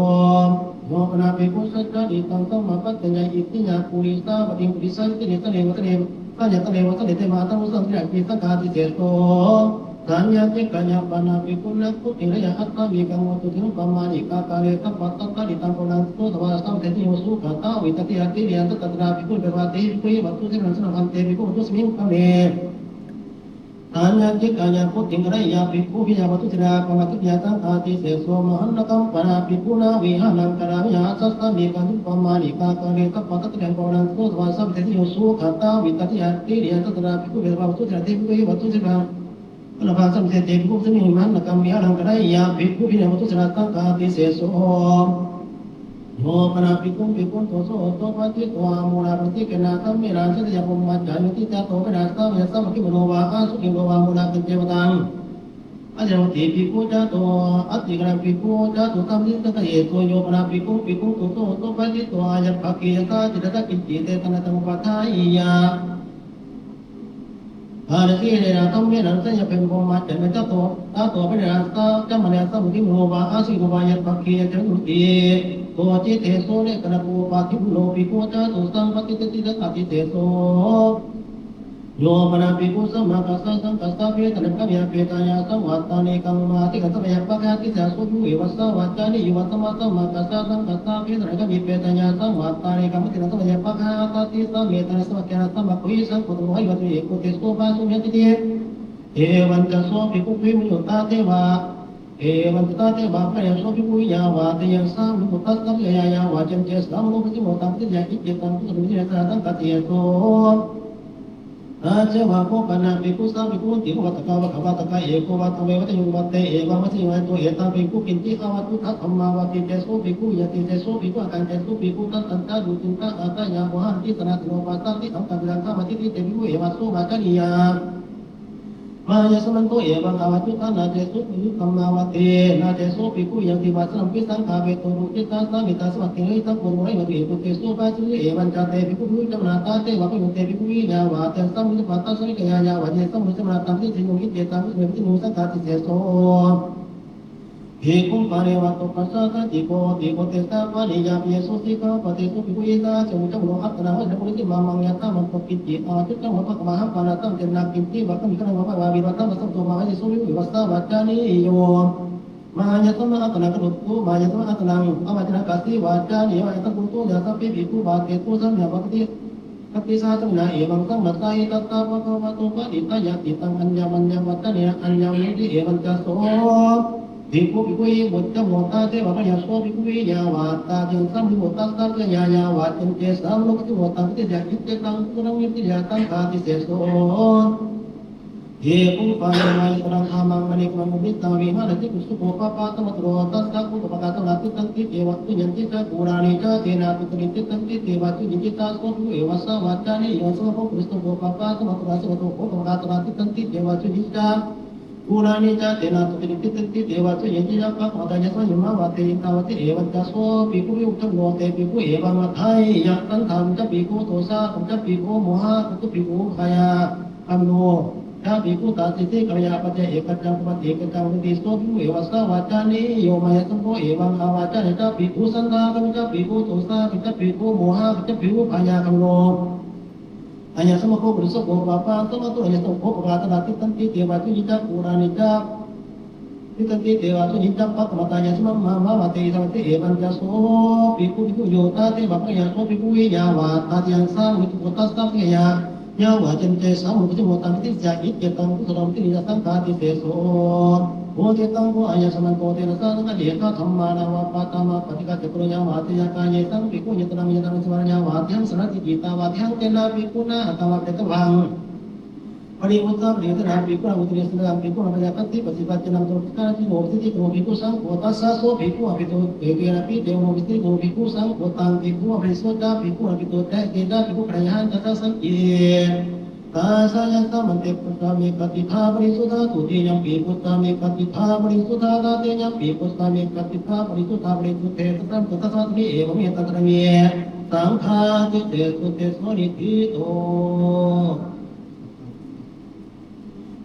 Yo pana bhikkhu saccarittaṃ sammāpajjeyya itthiya purisapattiṃ paṭissañcitane sallekha dassane Saññatā neva saññate mātā, saṅsayena kiñci saṅghādiseso. Saññācikāya pana bhikkhū, nakkhuṭṭhī harayi, attavīkaṃ vātutthiyaṃ, pamāṇikākāre sabbasatthāritaṃ pavanaṃ, sudvā saṃsedhiyo, sugatā vigatī, atīriyantā. Tatra bhikkhū abhivādeyyuhi bhikkhūhi vātussatthāritaṃ, samaṇo bhante bhikkhu, tū asmiṃ ṭhāne. Saññācikāya khuṭṭhī harayi, bhikkhū abhivātussatthāritaṃ, pamāṇikāya saṅghādiseso. Mahallakaṃ pana bhikkhū, nānvihāraṃ karāmiha, āsajjhamhi kātuṃ, pamāṇikākāre sabbasatthāritaṃ pavanaṃ, sudvā saṃsedhiyo, sugatā vigatī, atīriyantā. Tatra bhikkhū abhivādeyyuhi bhikkhūhi vātussatthāritaṃ, samaṇo bhante bhikkhu, tū asmiṃ ṭhāne. Mahallakaṃ pana bhikkhū, nānvihāraṃ karāmiha, bhikkhū abhivātussatthāritaṃ, pamāṇikāya saṅghādiseso. Yo pana bhikkhu bhikkhuto, so āguṃ upajjhito, amūlā paṇidhikkena dhammena, seyyathāya brahmacāriyo, ṭhitā ca ṭhāto viharati, samaggimūlo vā āsuggimūlo vā, amūlā kiñceva taṃ ācaraṃ hoti. Bhikkhu jāto, ācikkhana bhikkhu jāto, dhammasena saṅgahetu. Yo pana bhikkhu bhikkhuto, so āguṃ upajjhito, aññabhāgiyassa cittassa kiñci, tesaṃ ācaraṃ upādāya, ṭhānasīlena dhammena, seyyathāya brahmacāriyo, ṭhitā ca ṭhāto viharati, samaggimūlo vā āsuggimūlo vā, amūlā kiñceva taṃ ācaraṃ hoti. Koci deso, nekkhannaṃ upādimūlo, bhikkhu jāto, saṃvattantīti saṅghādiseso. Yo pana bhikkhu, samaggassa saṅghassa, bhedanāpekkhāya bhedāya saṃvattanekaṃ, mā tiṇṇaṃ samayappaghātati, so bhikkhu evasāvacanīyo: Asmā samaggassa saṅghassa, bhedanāpekkhāya bhedāya saṃvattanekaṃ, mā tiṇṇaṃ samayappaghātati, sametena samaggena samaggāhi saṅgho, taṃ āyasmanto abhivādeyyuhi, bhikkhu te so bhāsisomeyāti. Evañca so bhikkhu bhikkhūhi viññūhi, tā devā, evañca tā devā apakaññā, so bhikkhu viññāvā, tesaṃ sahassambhū tassa sahassakāyā, yāvajjhano sahassambhū paccudāvatti, paccudāvatti iccetaṃ, kusalaṃ viññūhīti, taṃ sāraṃ saṅghādiseso. Ajjeva kho pana bhikkhu, saha bhikkhū honti, upapattā vā kavātakā, eko vā dve vā vadeyyuṃ vā, te evaṃ vadeyyuṃ: Ayaṃ kho etā bhikkhū kiñci avaññutā dhammā vattīti, so bhikkhu viññāti, ete so bhikkhū akkaññanti, ete so bhikkhu tattantā duṭṭhiṃ ṭhātā, ādarā mohanaṃ tiṇṇā, tiṇṇo pāsā tiṇṇaṃ, taṃ viruḷhā matiṃ iti, te bhikkhū evasāvacanīyā: Māyasmanto evaṃ avaññutā: Na te so bhikkhu kiñci avaññutā dhammā vattīti, na te so bhikkhu viññāti. Vāsaṇābhisaṅkhā peto pūjitā, samāhitā sabbadassinā, saṅgho taṃ āyasmanto abhivādeyyuhi, bhikkhu te so bhāsisomeyāti. Yāvajjhano sahassambhū tassa sahassakāyā, yāvajjhano sahassambhū paccudāvatti, paccudāvatti iccetaṃ, kusalaṃ viññūhīti, taṃ kusalaṃ viññūhīti, taṃ kusalaṃ viññūhīti, taṃ sāraṃ saṅghādiseso. Bhikkhuṃ pāṇeyyāma ṭhānaso, ṭhānasīlī kho. Ṭhiko tesa pāṇineyya pādesu, sikkhāpade so bhikkhu issā sīlaṃ uddissanto, aṭṭhaṃsu pūreyyāma, yathā maṅgalaṃ. Kiñci avaññutā dhammā paṭipakkhamāhaṃ, pāṇātipato na kiñci, vācāhiṃsāriṃ vā pāṇāni vā, taṃ paṭipakkhamāhaṃ, ete so bhikkhu evasāvacanīyo: Māyasmā aṭṭhānaṃ karotu, māyasmā aṭṭhānaṃ avācanaṃ karassi, vācāhi vā aṭṭhaṃsu karotu. Yā sabbeheva bhikkhū vādesuṃ, sārathīyā bhagavato bhāsitaṃ, bhāsitā ca bhikkhūnaṃ evaṃ samassāhi, tattha bhagavato bhāsitaṃ: Aññamaññavacanaṃ aññamaññeyyāti. Evañca so bhikkhu bhikkhūhi vuccamāno: Tā devā apakaññā, so bhikkhu viññāvā, tesaṃ sahassambhū tassa sahassakāyā, yāvajjhano sahassambhū paccudāvatti, paccudāvatti iccetaṃ, kusalaṃ viññūhīti, taṃ sāraṃ saṅghādiseso. Bhikkhuṃ pāṇeyyāma issaraṃ āmantamanukampamānena: Viharati bhikkhu sukho pabbā samattharo, tassa kho upapāgā samatthā tiṭṭhanti ceva sūciyanti ca kūlāni ca, tena sūcitūti tiṭṭhanti ceva sūciyanti ca, so bhikkhu evasāvacanīyo: Asmato bhikkhū sukho pabbā samattharo, asmato kho upapāgā samatthā tiṭṭhanti ceva sūciyanti ca kūlāni ca, tena sūcitūti tiṭṭhanti ceva sūciyanti ca, pakkhamatā āyasmanto abhivādeyyuhi, iddhūpadesaṃ āyasmanto abhivādeyyuhi, iddhūpadesaṃ ādeyyaṃ. Taṃ āyasmanto abhivādeyyuhi, taṃ ādeyyaṃ. Saṅghampi ca bhikkhu, dosā saṅghampi ca bhikkhu, mohā saṅghampi ca bhikkhu, upāyāgāmino ca bhikkhu, dasīti kāyapajjā ekañcaṃ, pubbañcaṃ ekañcaṃ, viharati. So bhikkhu evasāvacanīyo: Māyasmanto evaṃ avacanīyo: Ca bhikkhu, santāgamino ca bhikkhu, dosāgamino ca bhikkhu, mohāgamino ca bhikkhu, upāyāgāmino. Āyasmato bhikkhū sukho pabbā samattharo, āyasmato kho upapāgā samatthā tiṭṭhanti ceva sūciyanti ca kūlāni ca, tiṭṭhanti ceva sūciyanti ca, pakkhamatā āyasmanto abhivādeyyuhi, iddhūpadesaṃ ādeyyaṃ. Evañca so bhikkhu bhikkhūhi viññūhi, tā devā apakaññā, so bhikkhu viññāvā, tadiyyaṃ sahassambhū tassa sahassakāyā, yāvajjhano sahassambhū paccudāvatti, paccudāvatti iccetaṃ, kusalaṃ viññūhīti, taṃ sāraṃ saṅghādiseso. Udditaṃ kho āyasmanto tena sahassakāyena, etā dhammā nānvappattā, mahapphāṭika ca pūreyyāma, ādeyyaṃ. Yesaṃ bhikkhūnaṃ āyatanaṃ viññāṇaṃ samādinnā, vādīhaṃ saraṇampi cittaṃ, vādīhaṃ tena bhikkhunā aṭṭhavā paṭivedhatvā, parivuttāni paccudāvatti bhikkhūnaṃ, pāpūjayamānāhi kāyāni vācāni manasā vā buddhānubhāvena. Santindriyo vimuccindo bhikkhusaṅgho, tassa so bhikkhu abhipacco, etena abhipacco vimuccindo bhikkhusaṅgho, taṃ bhikkhuṃ āpalesu, ca bhikkhuṃ āpalesu, ca ete ca bhikkhū ghātayāma, ca taṃ saṅghe. Tasmā āyasmanto pacchimāyatthā parisuddhā, dutiyampi pacchimāyatthā parisuddhā, tatiyampi pacchimāyatthā parisuddhā, parisuddhe sabbasamayaṃ. Evaṃ etadaggaṃ saṅghādiseso, teso niṭṭhito.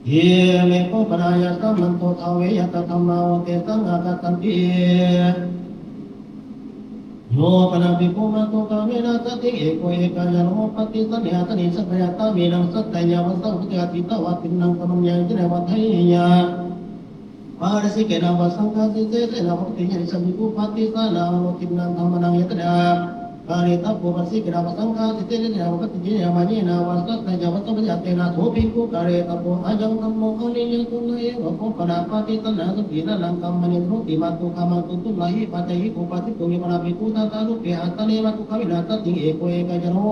Ime kho pana āyasmanto dveyathādhammā, odesaṃ āgacchanti. Yo pana bhikkhu mātugāmena saddhiṃ eko ekāyano paṭissaṇṇe, asaneyyāsapaññātā vīraṃ satteyyaṃ vāsaṃ upajjhāyāti, tāvatiṃsaṃ kamaniyaṃ etena vadeyya. Pārājikena vā saṅghādisesena vā pattiyena, aneyyāsaṃ bhikkhu paṭissaṇṇānaṃ anudinnaṃ dhammānaṃ etena kāretabbo. Pārājikena vā saṅghādisesena vā pattiyena, mayena vā satteyyaṃ vāsaṃ upajjhāyāti, tena so bhikkhu kāretabbo. Ayaṃ dhammo aniyyato, na eva kho pana paṭissaṇṇānaṃ asaṅgītanaṃ dhammānaṃ etena hoti mātugāmaṃ duṭṭhullāhi paccayi ko pācitto. Yo pana bhikkhu dātā rūpe āsane mātugāmena saddhiṃ eko ekāyano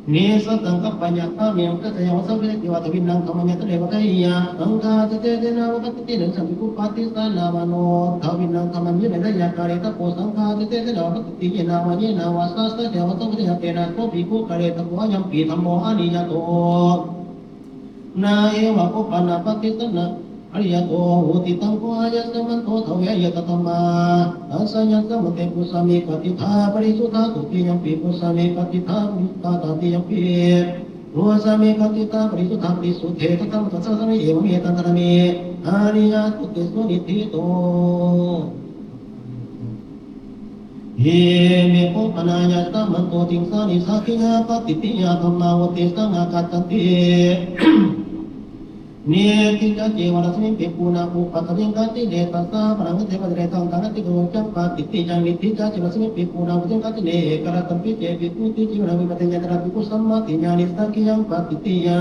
nissajjaṃ kappayātā vīraṃ satteyyaṃ vāsaṃ upajjhāyāti, tāvatiṃsaṃ kamaniyaṃ etena vadeyya. Saṅghādisesena vā pattiyena, aneyyāsaṃ bhikkhu paṭissaṇṇānaṃ anudinnaṃ dhammānaṃ etena kāretabbo. Saṅghādisesena vā pattiyena, mayena vā satteyyaṃ vāsaṃ upajjhāyāti, tena so bhikkhu kāretabbo. Ayampi dhammo aniyyato, na eva kho pana paṭissaṇṇānaṃ aniyyato hoti. Taṃ kho āyasmanto dveme ariyasaccā dhammā, tassa āyasmante phussāmi paṭiṭṭhā parisuddhā. Dutiyampi phussāmi paṭiṭṭhā parisuddhā. Tatiyampi phussāmi paṭiṭṭhā parisuddhā. Parisuddhe tattha āyasmato dhammo. Evaṃ me taṃ dharame ariyasacce suniṭṭhito. Ime kho pana āyasmanto tiṃsa nissaggiyapaṭiṭṭhiyā dhammā odesānaṃ āgacchanti. Niṭṭhī ca ceva rasmiṃ bhikkhūnaṃ upāsāya kattine, tassāparaṃ kattine paṭicchādetha, taṃ kattikaṃ paṭiṭṭhiyā. Niṭṭhī ca ceva rasmiṃ bhikkhūnaṃ upāsāya kattine, ekarattaṃ paṭicchādetha, bhikkhu ticca vīraṃ upādeyya, tena bhikkhu sammatiyā nissaggiyaṃ paṭiṭṭhiyā.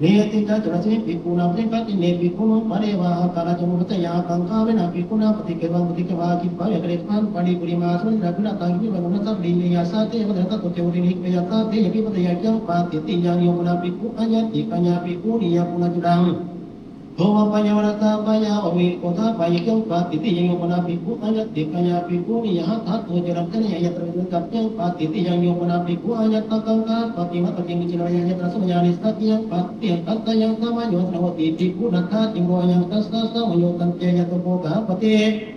Niṭṭhī ca ceva rasmiṃ bhikkhūnaṃ upāsāya kattine, bhikkhūnamupadevaṃ ākārañca upādeyya, ākaṅkhāpena bhikkhunā paṭikkama paṭikkama, ākippaṃ vihāresaṃ paripūresmā, samaṇena viharā taṃ kiñci vā na sabbadhi niyā sāde, yaṃ paṭicchānaṃ tattha uccaye, uddisīti kayā sāde, yaṃ kiñci paṭicchādeyyaṃ paṭiṭṭhiyā. Yo pana bhikkhu āyattikāya bhikkhuniyā punacciraṃ dhobbhapāya vārasappāya vā vītokadhāpāya, yaṃ paṭiṭṭhiyā. Yo pana bhikkhu āyattikāya bhikkhuniyā hatthatthū ca rakkhanīyā, yatra viññāṇañca yaṃ paṭiṭṭhiyā. Yo pana bhikkhu āyattakaṅkhā paṭimātā ca kiñci nāyā, yatra samayā nissaggiyaṃ paṭiṭṭhiyā, tassayaṃ samayodanaṃ hoti. Bhikkhu naṭṭhā ca bhogayaṃ tassa samayo, tañca yattha bhogapaṭi-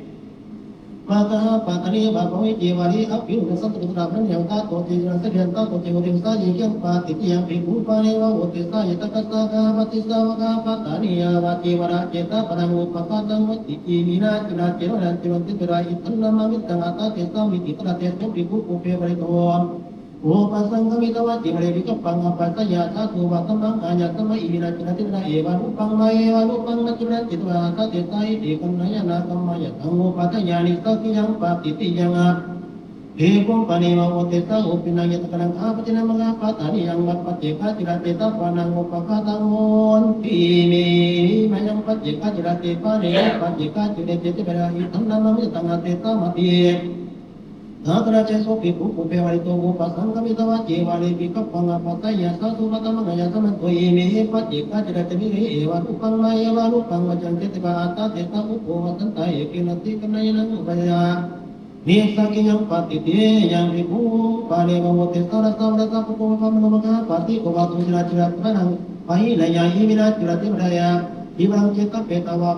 makkhā paṭhānī vā bahulī ca vārī abhiṇhaṅkasāmato, tatra paṭhānīyaṃ. Tato ca ciraṃ satthiyaṃ, tato ca uddisāya yaṃ paṭiṭṭhiyā. Bhikkhū paneva uddisāya takkasākā paṭisāvakā paṭhānīyā vā cevāṇā cetapaṭhānaṃ upaghātaṃ vatti. Iminā ciratthe nivārañca viharanti ca therā, iddhānamāmittaṃ atthatethāsīti. Tatra te so bhikkhu pubbe parittaṃ upasaṅkamitvā cevāṇe vikappaṃ apasāyāsā sādhu vācamaṃ āyasmaṃ. Iminā ciratthe nivārañca evarūpaṃ vā evarūpaṃ vā cevāṇaṃ cittvā atthatethāsīti. Kaṇhāya nāgamāya taṃ upaṭṭhāya nissaggiyaṃ paṭiṭṭhiyā. Bhikkhū paneva uddisāya uppannāya takkasākāya paṭhānīyaṃ vā paccekagā ciratthe cetapaṭhānaṃ upaghātā honti. Imehi mayaṃ paccekagā ciratthe pāṇino paccekagā ciratthe cetapaṭhānā iddhānamāmittaṃ atthatethāsīti. Tatra ce so bhikkhu pubbe parittaṃ upasaṅkamitvā cevāṇe vikappaṃ apasāyāsā sādhu vācamaṃ āyasmato. Imehi paccekagā ciratthe bhikkhūhi evarūpaṃ vā evarūpaṃ vā cevāṇaṃ cittvā atthatethāsīti. Uppavasantāya kenaci kaṇhāya nāgamāya nissaggiyaṃ paṭiṭṭhiyā. Bhikkhū paneva uddisāya āsavā rājapuggo vā brāhmaṇo vā gahapati ko vā, tusitā ciratthe nivārañca pahīnāya iminā ciratthe nivārañca cevāṇaṃ cetapaṭhānā vā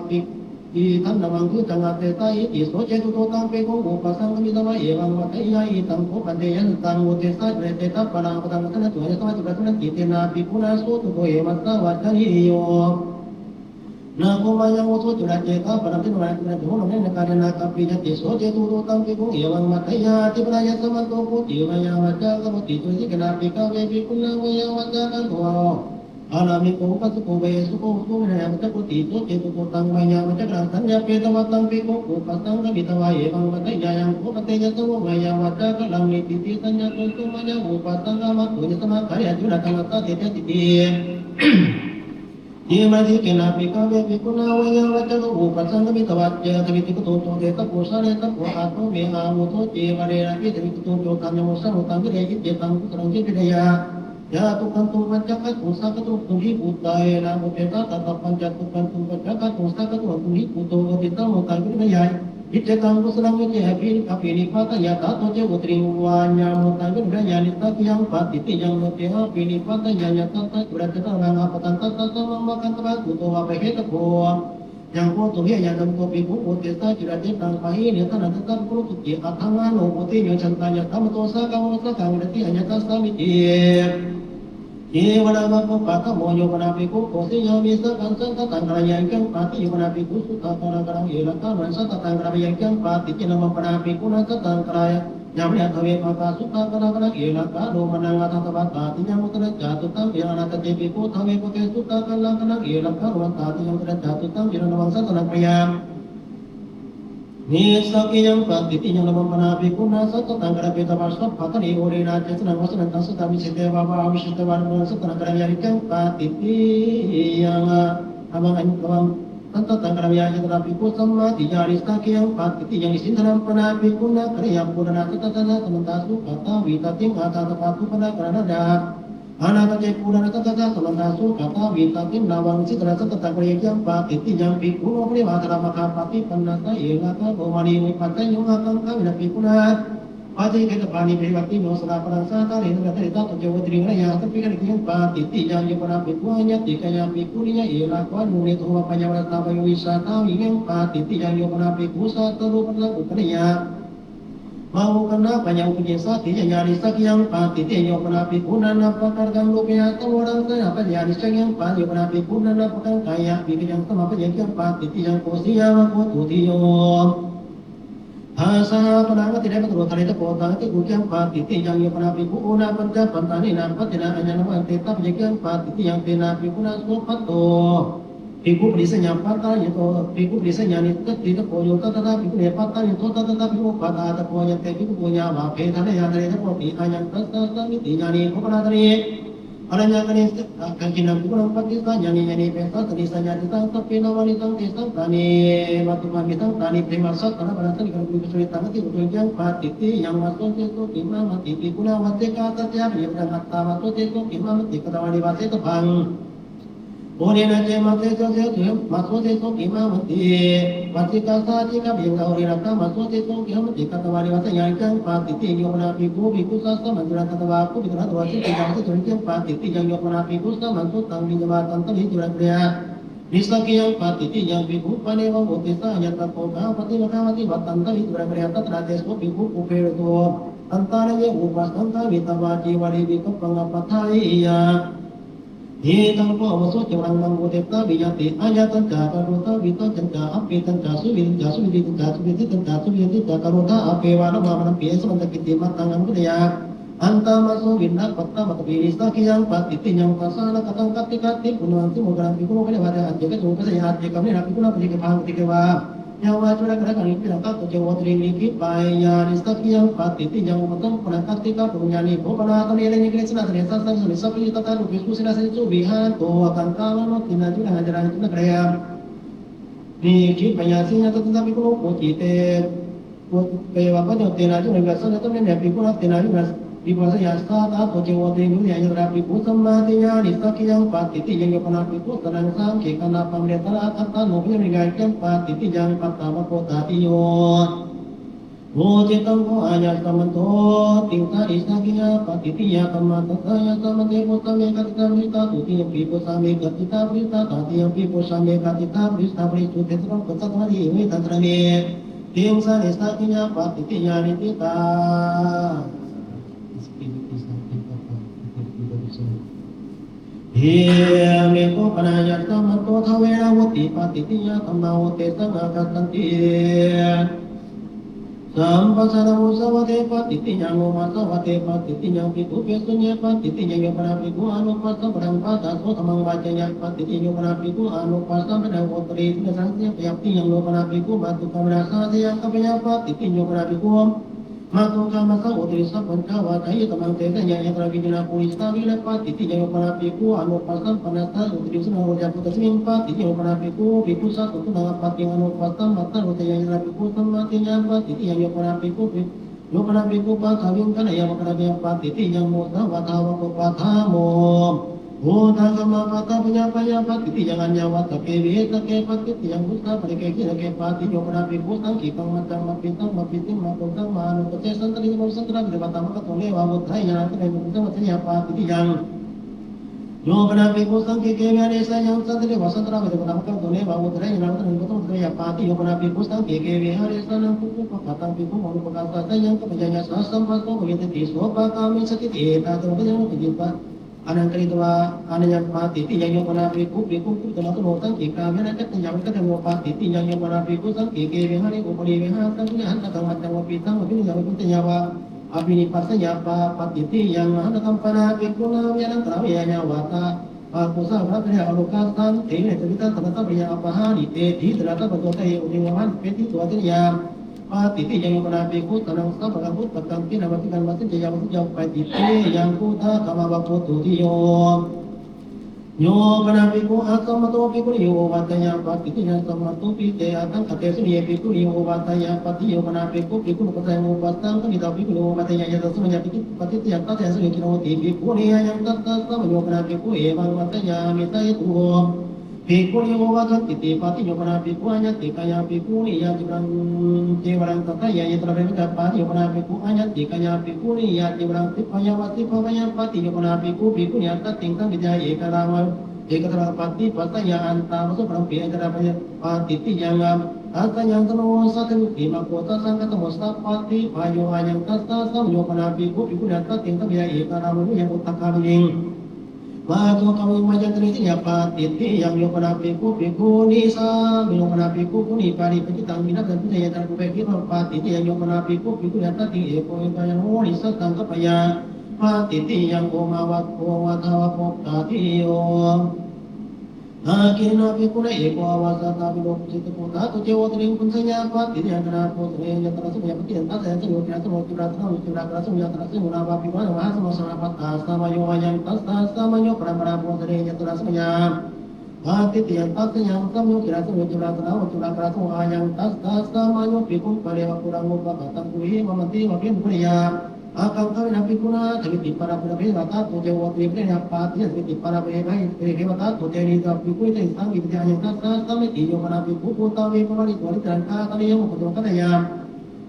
iddhānamāmittaṃ atthatethāsīti. So ce duttho taṃ bhikkhuṃ upasaṅkamitvā evaṃ vadeyya: Idaṃ kho bhante āyasmantaṃ uddisāya ciratthe cetapaṭhānaṃ appattaṃ āyasmato dhammo cetapaṭhānāti. Tena bhikkhunā so duṭṭho evamassa vacanīyo: Na kho mayā vuṭṭho ciratthe cetapaṭhānaṃ paṭhānīyaṃ, na ca bhogaṃ anantaṃ kāle na kappiyati. So ce duṭṭho taṃ bhikkhuṃ evaṃ vadeyya: Itipi āyasmanto kho cevāya vācāya karoti. Cūṇaṃ cetapaṭhānaṃ bhikkhavē bhikkhunā mayā vācāya kato ārāmiko upāsako vā ehesako upāsako vā mayā vācāya karoti. So ce duṭṭho taṃ mayā vācāya kataṃ saññappetvā taṃ bhikkhuṃ upasaṅkamitvā evaṃ vadeyya: Ayaṃ kho bhante āyasmanto mayā vācāya kataṃ niṭṭhitasaññā doso mayā upasaṅkamitvā āyasmā kāle ajjuṇataṃ assādeyyatīti. Imasmiṃ kena bhikkhave bhikkhunā mayā vācāya kataṃ upasaṅkamitvā ca taṃ viditabbo cetapussako sāretabbo: Atho me āvuso ceva, nena viditabbo co dhammā, yamassa muttaṃ vineyyati, cittaṃ kusalaṃ ceva vineyyati, ca dukkhānupassāya kātuṃ saṅkhātuṃ, tumhehi puttāyena vuṭṭhena tattha pañca dukkhānupassāya kātuṃ saṅkhātuṃ, tumhehi putto vuṭṭhena vuṭṭhāya vineyyati, icchetaṃ kusalaṃ vineyyati, abhi- abhinipāteyya. Tato ce vuṭṭhini vāya muttaṃ vineyyati, nissaggiyaṃ paṭiṭṭhiyā. No ce abhinipāteyya, yattha ciratthe nivāraṃ appattaṃ, tassa sāmaṃ vā gantavā, kuto vā paṭiggaṇhito vā pahīno. Yaṃ kho tumhehi āyasmanto bhikkhu uddisāya ciratthe nivāraṃ pahīnāya, taṃ āyasmā karotūti. Atha nānubbuti, yo canda āyasmato sākā vā sākā viharati āyasmānīti. Cīvanavaggo paṭhamo yo pana bhikkhu kosiyāmi sakkaṃ sattataṃ kārayāmi iccāṃ pāti. Yo pana bhikkhu suddhākāraṃ ekakāraṃ elakāruṃ sattataṃ kārayāmi iccāṃ pāti. Cīvanavaggo pana bhikkhunā sattataṃ kārayāmi anthā ve pākkhā suddhākāraṃ ekakāraṃ elakāruṃ manaṃ athātha vattā tiyaṃ uttarañca tuṭṭhaṃ viraṇā. Anantā ce bhikkhū anthā ve pākkhā suddhākāraṃ ekakāraṃ elakāruṃ vattā tiyaṃ uttarañca tuṭṭhaṃ viraṇā navaṃ sattataṃ kārayāmi nissaggiyaṃ pāti. Cīvanavaggo pana bhikkhunā sattataṃ kārayāmi tathāpapāṭhane. Uḷārena cesanaṃ vāsanantaṃ sattā vijjiteva vā avijjiteva vā navaṃ sattataṃ kārayāmi iccāṃ pāti. Tiyaṃ dhammaṃ aññatavaṃ sattataṃ kārayāmi yāññatarā bhikkhū sammādiṭṭhiyā nissaggiyaṃ pāti. Tiyaṃ nisindanaṃ pana bhikkhunā kārayāmi purāṇasaṅkhassāya samantā sukkhaṭṭhavītattiṃ athātapādupaṭṭhānaṃ anattā ce purāṇasaṅkhassāya samantā sukkhaṭṭhavītattiṃ navaṃ nisindanaṃ sattataṃ kārayāmi iccāṃ pāti. Tiyaṃ bhikkhū noppaneva dharamaggappaṭipannassa elakāro māne upajjhāyo ākaṅkhāvina bhikkhunā paṭiggahātabba nippaṭivattiyo sadā pāṇaṃ sahadhārena dānena daṭṭho ce voharati riyāsapaññānaṃ iccāṃ pāti. Tiyaṃ yo pana bhikkhu aññātikāya bhikkhuniyā elakāruṃ neto vā pāya vā rāgassa vā dosassa vā iccāṃ pāti. Tiyaṃ yo pana bhikkhu sattarūpadassanaṃ uggandheyya vā uggandhapāya uppajjeyya saṭṭhiyā nissaggiyaṃ pāti. Tiyaṃ yo pana bhikkhu nānappakārakkhaṃ rūpeyyasamāraṃ sahappaccayaṃ nissaggiyaṃ pāti. Yo pana bhikkhu nānappakāraṃ kāyavidhāyaṃ samāpajjeyya iccāṃ pāti. Tiyaṃ kosiyāvaggo dutiyo ṭhāsahāpanaṃ atirekamātaro dhāretabbo taṃ atirekkhuṃ iccāṃ pāti. Tiyaṃ yo pana bhikkhu ūna pañcapaññānena bhattinā aññānāmanāpanāti tena bhattinā iccāṃ pāti. Tiyaṃ tena bhikkhunā sopādo bhikkhu paṭisajja bhattārahiṃso bhikkhu paṭisajja nissajjitabbo yo tattha bhikkhūhi bhattārahiṃso tattha bhikkhu bhattārahitabbo. Yante bhikkhu puññavappadesanāya dhāretabbo ti. Ayaṃ tassa samitiṃ yānīdho pana ṭhāne āraññakaṃ dakkhiṇaṃ bhikkhūnaṃ paṭisajjāni. Yānīdha pacchā sāsane sāsanaṃ sabbe nāma nisaṃ tesaṃ ṭhāne vatthumānametaṃ ṭhāne devā sakkalaṃ paṇāsati. Kaṃ bhikkhū sāsane taṃ atiropiyaṃ pāti. Tiyaṃ vassosesokhimaṃ ati bhikkhunā vassikāsajjāyāpajjāyāmattā vassosesokhimamāti bhikkhunā vassikāvāni vassetabbaṃ. Uḷārena ce vassosesokhimamāti vassikāsajjāyāpajjāyāmattā uḷārena vassosesokhimamāti katvāni vasseyyāma iccāṃ pāti. Tiyaṃ yo pana bhikkhu bhikkhussāvakasamaṃ cīvaraṃ datvā kupitānaṃ dātā vassetvā cīvaraṃ iccāṃ pāti. Tiyaṃ yo pana bhikkhusāvakasamaṃ suttaṃ viññāya vā tantaṃ viññāya cīvaraṃ āpeyya nissaggiyaṃ bhikkhu pāṇeyyāma uddissa ayatthatto gahapati vā gahapatī vā tantaṃ viññāya cīvaraṃ āpeyya. Tatra deso bhikkhu pubbe virato antaraye upasaṅkamitvā cīvare vikappaṃ appatthāyeyya. Idampi āvuso cīvaraṃ maṃ vuṭṭhitabbiyaṃ ti. Ayattañca karotha vittañca apetañca suvittañca suvitthiyañca suvitthiyañca suvitthiyañca karotha appeva na vā maṇḍapi. Esamantaṃ kitti mattaṃ anupassāya antamaso viññāya pattamatthapi nissaggiyaṃ pāti. Tiyaṃ dassanāgatakattikattipūretvā sīmabhukkhaṃ bhikkhū pubbe virato antikañcū upasāya. Ācekkhamaṇena na bhikkhunā paṭikkama paṭikkama yāvajīvanaṃ ārakkhaṃ nikkhipaṃ. Tattha ce voharati nikkhipaṃ nissaggiyaṃ pāti. Tiyaṃ upasampannakattikattipūretvā nibbānamānāpanāya āraññikarāme sāsane sāsanaṃ sāsanaṃ sabbapāṇinaṃ tathārūpe sukhena sīsensu viharanto kaṅkhaṇavananatena jinaṃ ācaraṃ ācaraṃ na kaññaṃ nikkhipaṃ. Seyyathāpi tattha bhikkhū upapattite upapattite vā paccattena jinaṃ vipassanena taṃ viharantaṃ bhikkhunā tena jinaṃ vipassāya. Sahatthā ce voharati nibbānamānāya ārakkhaṃ bhikkhū sammādiyā nissaggiyaṃ pāti. Tiyaṃ yo pana bhikkhū saraṇaṃ saṅghe gaṇappaṃ viharantaṃ ākatthaṃ no bhikkhū nibbānamānāya iccāṃ pāti. Tiyaṃ paṭṭhābhāso tatthāya. Uccitaṃ kho āyasmato tiṃsa nissaggiyā pāti. Tiyā dhammassāyasmante phussāvekācittā parisā. Dutiyampi phussāvekācittā parisā. Tatiyampi phussāvekācittā parisā. Parisuddhena sabbadosānaṃ āmantaṃ saraṇameti. Tiṃsa nissaggiyā pāti. Tiyā niṭṭhitā. Bhikkhū panāyasmato dvena vutti pāti. Tiyā dhammā vuttesanaṃ āgassanti. Samphassānaṃ āsavā te pāti. Tiyaṃ āsavā te pāti. Tiyaṃ bhikkhū pesuññe pāti. Tiyaṃ yo pana bhikkhū anupasampadaṃ pāṭhaso dhammaṃ vāceyya pāti. Tiyaṃ yo pana bhikkhū anupasampadaṃ uttariṃ sīlena sāsayya pāti. Tiyaṃ yo pana bhikkhū mātugāmena sahāsayyaṃ kāpeyya pāti. Tiyaṃ yo pana bhikkhū mātugāmassa uttariṃ sabbañca vācāhi dhammaṃ desayya. Yātrā viññuhi purisā viharati pāti. Tiyaṃ yo pana bhikkhū anupasampannassa uttariṃ sīlena āroheyya bhūtesmiṃ pāti. Tiyaṃ yo pana bhikkhū bhikkhussāvakasūnaṃ āpattiṃ anupasampadaṃ āroheyya. Yātrā bhikkhū sammādiyā pāti. Tiyaṃ yo pana bhikkhū bhi- yo pana bhikkhū pāṭhaviṃ ghāneyya vā ghātāpeyya pāti. Tiyaṃ musāvādāvaggo paṭhamo uddhaṃ gammā pāṭhapaññapāya pāti. Tiyaṃ aññāvāsake vihesake pāti. Tiyaṃ phuṭṭhapāṭike khīṇake pāti. Yo pana bhikkhu saṅghikaṃ majjhaṃ majjhittaṃ majjhittiṃ majjhattaṃ mahānāgaṃ paṭisaraṇaṃ saṅghaṃ santarāyeva taṃ āgato neva vuṭṭhāya nānvāraṃ taṃ vuṭṭhāya pāti. Tiyaṃ yo pana bhikkhu saṅghike vihāre sayaṃ santarāyeva santarāyeva taṃ āgato neva vuṭṭhāya nānvāraṃ taṃ vuṭṭhāya pāti. Yo pana bhikkhu saṅghike vihāre sānaṃ bhikkhupakkhaṭaṃ bhikkhumanupakkasāya sayaṃ kāpeyya yassa samphasso bhavissatīti sopāga amissatiti. Etādisānaṃ bhikkhūnaṃ anaṃ karitvā anaññaṃ pātittiyaṃ. Yo pana bhikkhu bhikkhū kupitamātaro saṅghikāya nakkhattañāya vigatamiddho pātittiyaṃ. Yo pana bhikkhu saṅghike vihāre upari vihāsaṃ vinahāntatthaṃ pañcaṃ vāpitthaṃ vā bhikkhuṃ vā bhikkhuniyā vā abhinippasseyya pātittiyaṃ. Mahānāgampāṇabhikkhūnaṃ vihāraṃ kāravīyāya vāsa bhāgusāvakāre ārukkasantī vinetu vitassanasapariya apahārite dītara tappato te uddhivavanti petito atinayā pātittiyaṃ. Yo pana bhikkhu sānaṃ sampākaṃ uttakaṃ khīṇaṃ vā dīghaṃ vā siñceyya vā sujjā pātittiyaṃ. Kuṭṭhagāmā vā puthū tiyo. Yo pana bhikkhu asammatto bhikkhuniyo ovātāya pātittiyaṃ. Sammattopi te asaṅkhātesū ye bhikkhuniyo ovātāya pātittiyaṃ. Yo pana bhikkhu bhikkhunūpasayaṃ upasaṅkamitvā bhikkhuniyo ovātāya yathāsamayā pātittiyaṃ. Tasāyaṃ samaye khiṇho hoti bhikkhunīyānaṃ tassā samayo. Yo pana bhikkhu evamvattāya amittahetu bhikkhuniyo ovāsantīti pātittiyaṃ. Yo pana bhikkhu aññātikāya bhikkhuniyā cīvaraṃ cīvaraṃ dasseyya yatra parivaṭṭaṃ pātittiyaṃ. Yo pana bhikkhu aññātikāya bhikkhuniyā cīvaraṃ sippāya vā sippāvāya pātittiyaṃ. Yo pana bhikkhu bhikkhuniyā saddhiṃ saṃvideyya ekassaraṃ ekassaraṃ paṭipajjeyya antaṃ vāsavaṃ parampi aññatra pātittiyaṃ. Tasāyaṃ samayo sattharithimaggo sasaṅkhātamāno sapaṭiphayo ayaṃ tassā samayo. Yo pana bhikkhu bhikkhuniyā saddhiṃ saṃvideyya ekassaraṃ vāmayuṃ uttagāmiṃ vā adhogāmiṃ vā yantaṃ nidasseyya pātittiyaṃ. Yo pana bhikkhu bhikkhunī sā yo pana bhikkhu bhikkhunī pāripūjitaṃ piṇḍapātaṃ bhuñjeyya yathākaṃ upekkhitā pātittiyaṃ. Yo pana bhikkhu bhikkhuniyā saddhiṃ eko ekāyano nidassā saṅkappeyya pātittiyaṃ. Omā vā omātā vā bhokkhā tiyo. Dakkhiṇena bhikkhunā eko āvajjatā bhikkhū pūjitā bhūtā to ce vottariṃ bhuñjeyya pātittiyaṃ. Ghaṇapojane yatrāsamayā pātittiyaṃ. Tasāyaṃ samayo khīṇasamayo cīvaratthaṇasamayo cīvarakārasamayo yatrāsamayo nānābhāvaparivārasamāsamānāpattasamayo ayaṃ tassā samayo. Paramparāpojane yatrāsamayā pātittiyaṃ. Tasāyaṃ samayo khīṇasamayo cīvaratthaṇasamayo cīvarakārasamayo ayaṃ tassā samayo. Bhikkhuṃ pare vā puraṃ upakattaṃ brūhi vā manti vā bhikkhuniyā ākaṅkhamānena bhikkhunā aṭṭhavīti pārapūjapāṇina bhikkhunā to ce vottariṃ bhuñjeyya pātittiyaṃ. Aṭṭhavīti pārapūjapāṇina bhikkhunā to ce nidasseyya bhikkhunī. Taṃ saṅghamhi pātittiyaṃ ayaṃ tassā samayo. Yo pana bhikkhu puthā vippavārito aniccaṃ āgaṅkhātaniyaṃ vā puthū aṅkhātaniyaṃ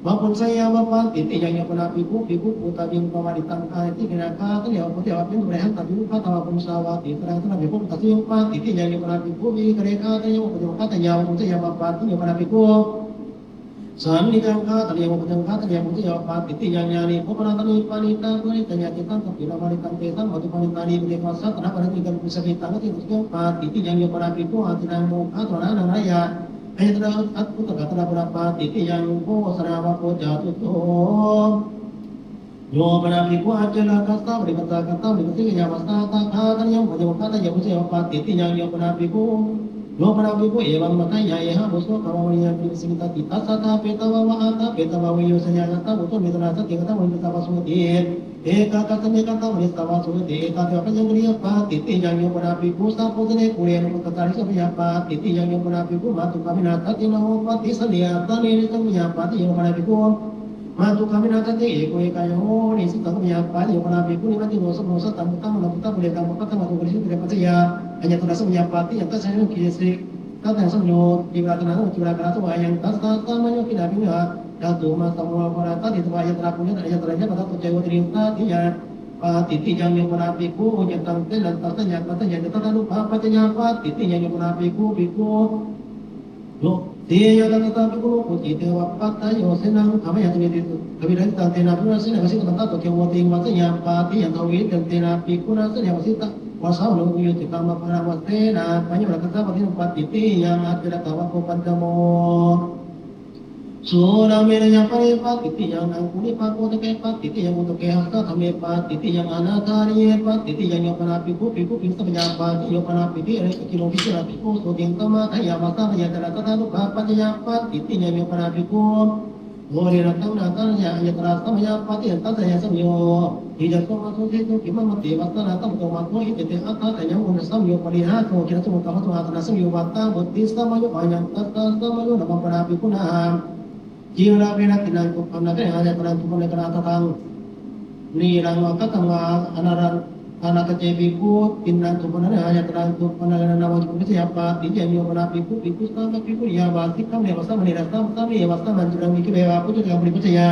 vā bhuñjeyya vā pātittiyaṃ. Yo pana bhikkhu bhikkhū puthā vippavāritaṃ āgaṅkhātaniyaṃ vā bhuñjeyya vā pātittiyaṃ. Pahīnā vā bhuñjeyya vā bhuñjeyya vā pātittiyaṃ. Yo pana bhikkhu bhikkhū saṅghamhi pātittiyaṃ. Yo pana bhikkhu vihareyya aṅkhātaniyaṃ vā bhuñjeyya vā aṅkhātaniyaṃ vā bhuñjeyya vā pātittiyaṃ. Yo pana bhikkhu sannidhāya aṅkhātaniyaṃ vā bhuñjeyya aṅkhātaniyaṃ vā bhuñjeyya vā pātittiyaṃ. Yānīdha bho pana bhūtāni parittaṃ bhuñjeyya cittaṃ sampayuttā māritaṃ tesaṃ mātugāminā nibbindetha. Saṅghānaṃ parittaṃ bhuñjeyya cittaṃ sampayuttā māritaṃ tesaṃ mātugāminā nibbindetha. Pātittiyaṃ. Yo pana bhikkhu ācīnaṃ mokkhādvārānaṃ āriyā aññatra utukāsāna pātittiyaṃ. Bhojanā vā bhojatutto. Yo pana bhikkhu ācārakassa vā paribhājakassa vā paribhājakāyassa vā sahassākātaniyaṃ vā bhuñjeyya aṅkhātaniyaṃ vā bhuñjeyya vā pātittiyaṃ. Yo pana bhikkhu yo pana bhikkhu evamvattāya ehaṃ āvuso kamamāni yaṃ kiñci pañcasīlī sādhā petvā vā aṭṭha petvā vā viññuhi saññā katvā uttamaṃ vedanā satthiṃ katvā muditā vā sotthi ekākāsaṃ nivesitā vā sotthi ettāvatā pañcañca karitvā pātittiyaṃ. Yo pana bhikkhu sabbojane kuṭeṇe upakkhaṭṭhāni saṅghameyya pātittiyaṃ. Yo pana bhikkhu mātugāminā saddhiṃ nānābhāvaparivārasamāsamānāpattasamayo pātittiyaṃ. Yo pana bhikkhu mātugāminā saddhiṃ eko ekāyano nidassā saṅghameyya pātittiyaṃ. Yo pana bhikkhu nimmānaratino sappāṇino sattaṃ puttaṃ mātā puttaṃ puttakaṃ puttamato puttakaṃ puttadāraṃ puttadāsamayo pātittiyaṃ. Tasāyaṃ samaye khīṇasamaye yatrāsamayā cīvaratthaṇasamayo cīvarakārasamayo ayaṃ tassā samayo. Khīṇabhikkhu cātummahāsamāyā pahārāni sādhitvā yatrā puññakkhettaṃ yatrāya pātitto ce vottariṃ saddhiyaṃ pātittiyaṃ. Yo pana bhikkhu uññataṃ senaṃ dassanāya kattayya yattha tathārūpā paccayā pātittiyaṃ. Yo pana bhikkhu bhikkhu yo seyyathā tassa bhikkhuno bhujitā vā paccayasena gāmāya dvādasena bhikkhunā sena vasitaṃ pātitto ce vottariṃ vassāya pātittiyaṃ. Dvādasena bhikkhunā sena vasitaṃ vassamāno viññūhīti kaṃ pahārāni vasena pañcavāsena pātittiyaṃ. Ācārakavaggo pañcamo. Sūlabhe nānābhāve pātittiyaṃ. Aṅgulipāde pātittiyaṃ. Utukehāsayadhamme pātittiyaṃ. Anāṭṭhānāme pātittiyaṃ. Yo pana bhikkhu bhikkhūpim sampajānāti pātittiyaṃ. Yo pana bhikkhu vihareyya kiñci no bhikkhu viharati bhikkhuso dinnāni samatthāya vā sāvakāya yatrā tathārūpā paccayā pātittiyaṃ. Yo pana bhikkhu uṇhīyamatthaṃ nāṭṭhānāya yatrāsamayā pātittiyaṃ. Tasāyaṃ samaye icchasomānāso desesu khemamātiṃ vassānaṃ saṅghamānāso icchete atthāya. Yo uṇhāsamayo pariyāso khīṇasamayo kāmāso āsādassamayo vāssāvuṭṭhissamayo ayaṃ tassā samayo. Nāma pana bhikkhunā cīdarabhenaṃ tiṇṇaṃ tupphannaṃ āyatanaṃ tupphannaṃ āyatanatthaṃ nīlaṃ vā katthaṃ vā anaraṃ anatha ce bhikkhu tiṇṇaṃ tupphannaṃ āyatanaṃ tupphannaṃ āyatanatthaṃ nāma kiñci paccayā pātittiyaṃ. Yo pana bhikkhu bhikkhusaṅghamhi bhikkhuniyā vā sikkhāpadaṃ vā sāmaṇerassa sāmaṇere vā sāmaṇajaṃ vā sāmaṇikkhāpadaṃ vā bhujagaṃ vā paripajjeyya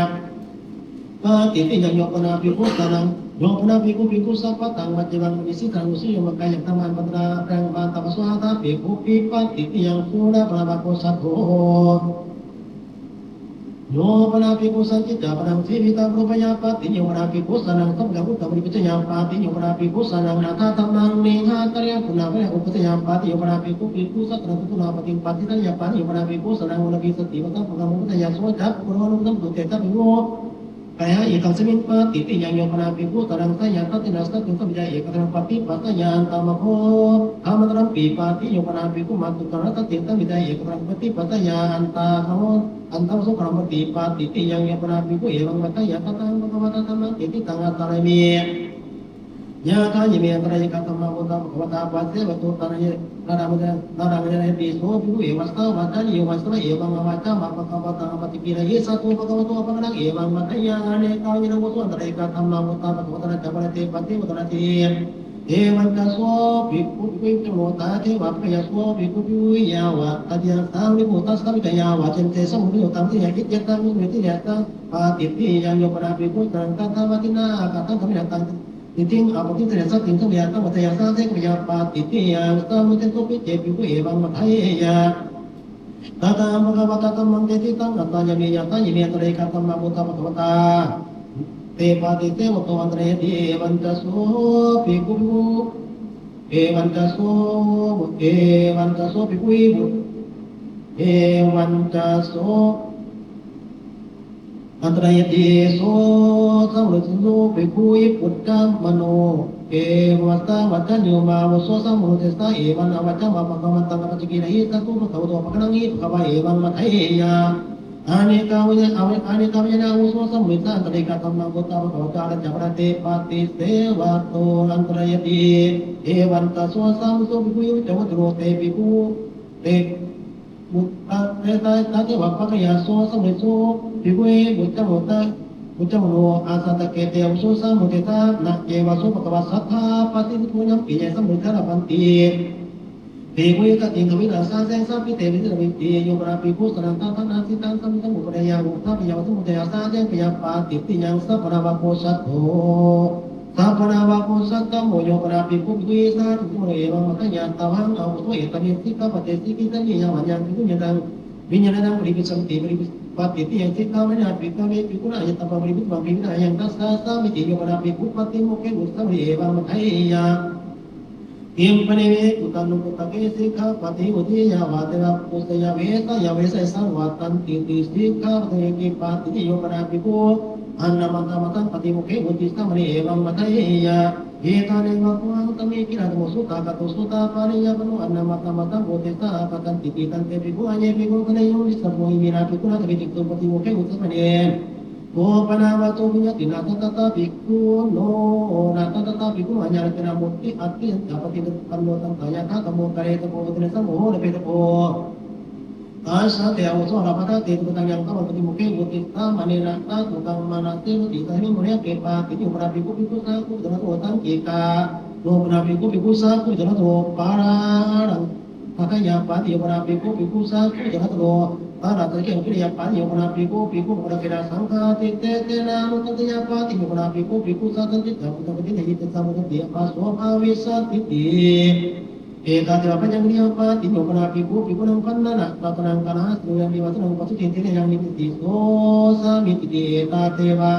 pātittiyaṃ. Yo pana bhikkhu sānaṃ yo pana bhikkhu bhikkhusaṅghaṃ vā cāvaṃ vā nisīdanaṃ vā sīvamaṅgalaṃ kāyaṃ dhammāpaṭivedhaṃ vā taṃ pasāvā bhikkhupi pātittiyaṃ. Sūlabhe nāma ko saṭṭho. Yo pana bhikkhu sañcicca pāṇaṃ sīvitā pūrabhayā pāti, yo pana bhikkhu saraṇaṃ samayaṃ udapādi pajāya pāti, yo pana bhikkhu saraṇaṃ natthadhammaṃ nehathāreyya punathāreyya upādāya pāti, yo pana bhikkhu bhikkhussa saraṇaṃ sūnaṃ pātiṃ paṭisaraṇeyya pāti, yo pana bhikkhu saraṇaṃ ūnavīsatipaṭhapukkāmupadeyyā so ca puggalo anupagammaṃ, so ca bhikkhu pahāya ekasmiṃ pātitiyaṃ. Yo pana bhikkhu saraṇaṃ seyyathādesaṃ satthiṃ samijjhāya ekasaraṇaṃ paṭipattāya antamaggāmantarampi pāti, yo pana bhikkhu mātugāmasattiṃ samijjhāya ekasaraṇaṃ paṭipattāya antamaggāmantarampi pātitiyaṃ. Yo pana bhikkhu evaṃ vaḍḍheyya: Kataṃ bhagavatā dhammaṃ cetiyaṃ attarāyami, yātrāyami antarāyikā dhammā bhūtā bhagavatā passavesuṃ, taraṃ āmantayi. So bhikkhu evasmiṃ vācānīyo vācasmiṃ evaṃ āvacca: Mā bhagavataṃ appaṭikamehi. Sato bhagavato appakāmaṃ evaṃ vaḍḍheyya: Anekā vijānāvuso antarāyikā dhammā bhūtā bhagavatā rājagahaṃ paṭivattanti. Evañca so bhikkhu bhikkhūhi vuccamāno tadeva appakāyā, so bhikkhu bhikkhūhi yāva tatiyassa viṇṇabhūtassa vittayā vācente sammūḷho taṃ tiyā ityetaṃ viññūhīti, tiyassa pātitiyaṃ. Yo pana bhikkhu saraṇaṃ katvāna dinnā āgatamha dhammehi taṃ diṭṭhiṃ appaṭinissanti, satthiṃ samijjhāya taṃ vaḍḍheyya, sāsaṅkapaññā pātitiyaṃ. Saṃvadesupi ce bhikkhū evaṃ vaḍḍheyya: Kataṃ bhagavatā dhammaṃ cetiyaṃ attarāyami, yātrāyami antarāyikā dhammā bhūtā bhagavatā te paṭisevato antarāyati. Evañca so bhikkhu bhikkhū, evañca so, evañca so bhikkhu bhikkhū, evañca so antarāyati. So sammūḷho bhikkhūhi vuccamāno evasmiṃ vācānīyo: Mā vo so sammūḷho seyyathā evaṃ āvacca: Mā bhagavataṃ appaṭikamehi. Sato bhagavato appakāmaṃ bhagavā evaṃ vaḍḍheyya: Anekā vijā-, ave-, anekā vijānāvuso sammūḷho seyyathā antarāyikā dhammā bhūtā bhagavatā rājagahaṃ paṭisevato antarāyati. Evañca so sammūḷho bhikkhūhi vuccamāno tadeva bhikkhū te vuttā te ta tadeva appakāyā. So sammūḷho bhikkhūhi vuccamāno ta, vuccamāno: Ajjatake te avuso sammūḷho seyyathā, na ceva so bhagavā satthā pasīdati, bhuñjampi ye sammūḷho seyyathā labhanti bhikkhūhi gatiṃ dhammehi sāsayaṃ, sāpi te bhikkhū saraṇā bhadanteti. Yo pana bhikkhu saraṇaṃ taṃ taṃ na siddhaṃ samitiṃ samuppādeyya, uṭṭhāpeyya vā samudayāsādayaṃ piyā pātitiyaṃ. Sappāṇavaggo saddo, sappāṇavaggo saddhammo. Yo pana bhikkhu bhikkhūhi sahassam vuccamāno evaṃ vaḍḍheyya: Athāhaṃ āvuso ettāni sikkhāpade sikkhissāmi, yāvanidaṃ bhikkhusaṅghañca viññāṇañca paṭipūressanti, paṭipūressanti pātitiyaṃ. Sikkhāpadena bhikkhave bhikkhunā aññatapaṃ paṭipakkhitabbaṃ, bhikkhunaṃ ayaṃ dassāmi ti. Yo pana bhikkhu paṭimokkhe vuṭṭhissāmi evaṃ vaḍḍheyya: Kiṃ paṇītaṃ bhikkhutā nānāputtake sikkhāpadena vuṭṭheyya? Vāteyya vā phuṭeyya vā veseyya vā vesāya saṃvattantīti. Sikkhāpadena kiṃ pātitiyaṃ? Yo pana bhikkhu annamattamataṃ paṭimokkhe vuṭṭhissāmi evaṃ vaḍḍheyya: Etadeva kho ahaṃ sāmīci gilāno dhammo, suttāgato suttāpānīyapāno annamattamataṃ vuṭṭhissāmi āpattantīti. Taṃ kho bhikkhū aññe bhikkhū gaṇheyyaṃ vuṭṭhissāmi. Iminā bhikkhunā sabbītiṃ suttāni paṭimokkhe vuṭṭhissāmi. Kho pana bhikkhū viññūhīti? Na tattha tattha bhikkhū, no, na tattha tattha bhikkhū aññānābhikkhūnaṃ vutti atthi, appaṭipanno taṃ tayatthādhammo, kāle saṅgaho vuttena saṅgaho labbhetabbo. Tassa te āvuso labhantatthe. Tuvaṭaṃ yaṃ dhammaṃ paṭimokkhe vuṭṭhissāma, anena tattha dukkhaṃ manasī vihāti. Tasmā viññūhīti pātitiyaṃ. Yo pana bhikkhu bhikkhusahassam vuccamāno saṅghikā, yo pana bhikkhu bhikkhusahassam vuccamāno pāḷāraṃ dakkhiṇāya pāti, yo pana bhikkhu bhikkhusahassam vuccamāno pāḷāraṃ dakkhiṇāya pāti, yo pana bhikkhu bhikkhusahassam vuccamāno pāḷāraṃ saṅghāṭikena anuttantāya pāti, yo pana bhikkhu bhikkhusahassam sañcicca pāṇaṃ paṭisaraṇaṃ satthiṃ samijjhāya, yātrāyamānena āvuso bhāvissatiti. Etādeva bhāvāya karonīya pāti, yo pana bhikkhu bhikkhunāṃ bhaṇānaṃ pattanaṃ gaṇhāsi, no yaṃ nivāsanaṃ upajjati, tena yaṃ nibbindati, so sāmīcitī. Etādeva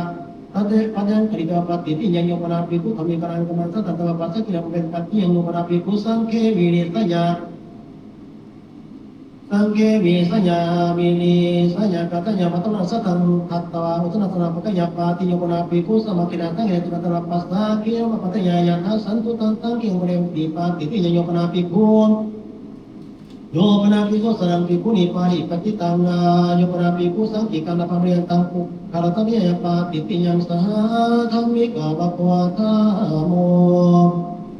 bhāvāya karonīya pātitiyaṃ. Yo pana bhikkhu dhamme kālaṃ kammaṃ satthaṃ dātā pacchā, kena puññaṃ pharitabbaṃ pacchā, kena pana bhikkhu saṅghe vinissāya, saṅghe vinissāya, vinissāya kātāya pattavāna satthaṃ datvā uddhaṃ saraṇaṃ pātittāya pāti, yo pana bhikkhu samaggena saṅghena cundattā pacchā, kena pana pātittāya, yathā santuṭṭhaṃ saṅghe anupagameti pātitiyaṃ. Yo pana bhikkhu yo pana bhikkhu saraṇaṃ bhikkhūhi parivaṭṭitaṃ, yo pana bhikkhu saṅghikaṃ nābhāsiyamānantaṃ puggalābhāsayā pātitiyaṃ. Sahadhammikavaggo dhammo,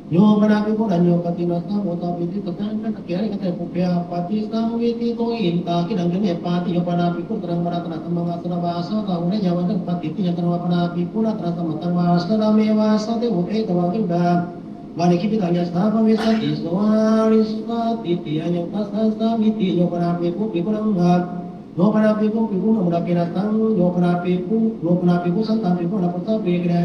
yo pana bhikkhu raññukābhidhānaṃ sammūḷho vītisaccaṃ, kaṭṭhake ariyaṃ kaṭṭhake pubbe appaṭisaṃvidito, indakhīlaṃ dhammaṃ pāti, yo pana bhikkhu ratanaṃ vā ratanattammaṃ vā āsaravaṃ vā āsaravatthu āhuneyyaṃ vā, ṭhātu pātitiyaṃ. Ratanaṃ vā pana bhikkhu ratanattammaṃ vā āsaravaṃ vā āsaravatthu āhuneyyaṃ vā, ṭhātu pātitiyaṃ. Ratanaṃ vā pana bhikkhu ratanattammaṃ vā āsaravaṃ vā āsaravatthu āhuneyyaṃ vā, vane khippitā vā yathābhāvena sā bhikkhu āsarissātīti. Āsaravaṃ vā āsaravatthu āhuneyyaṃ vā, ṭhātu pātitiyaṃ. Taṃ sahassam sāmīcitī. Yo pana bhikkhu bhikkhūnaṃ, yo pana bhikkhu bhikkhūnaṃ udapena saṅgho, yo pana bhikkhu, yo pana bhikkhu santaṃ bhikkhūnaṃ anappussā bhikkhu,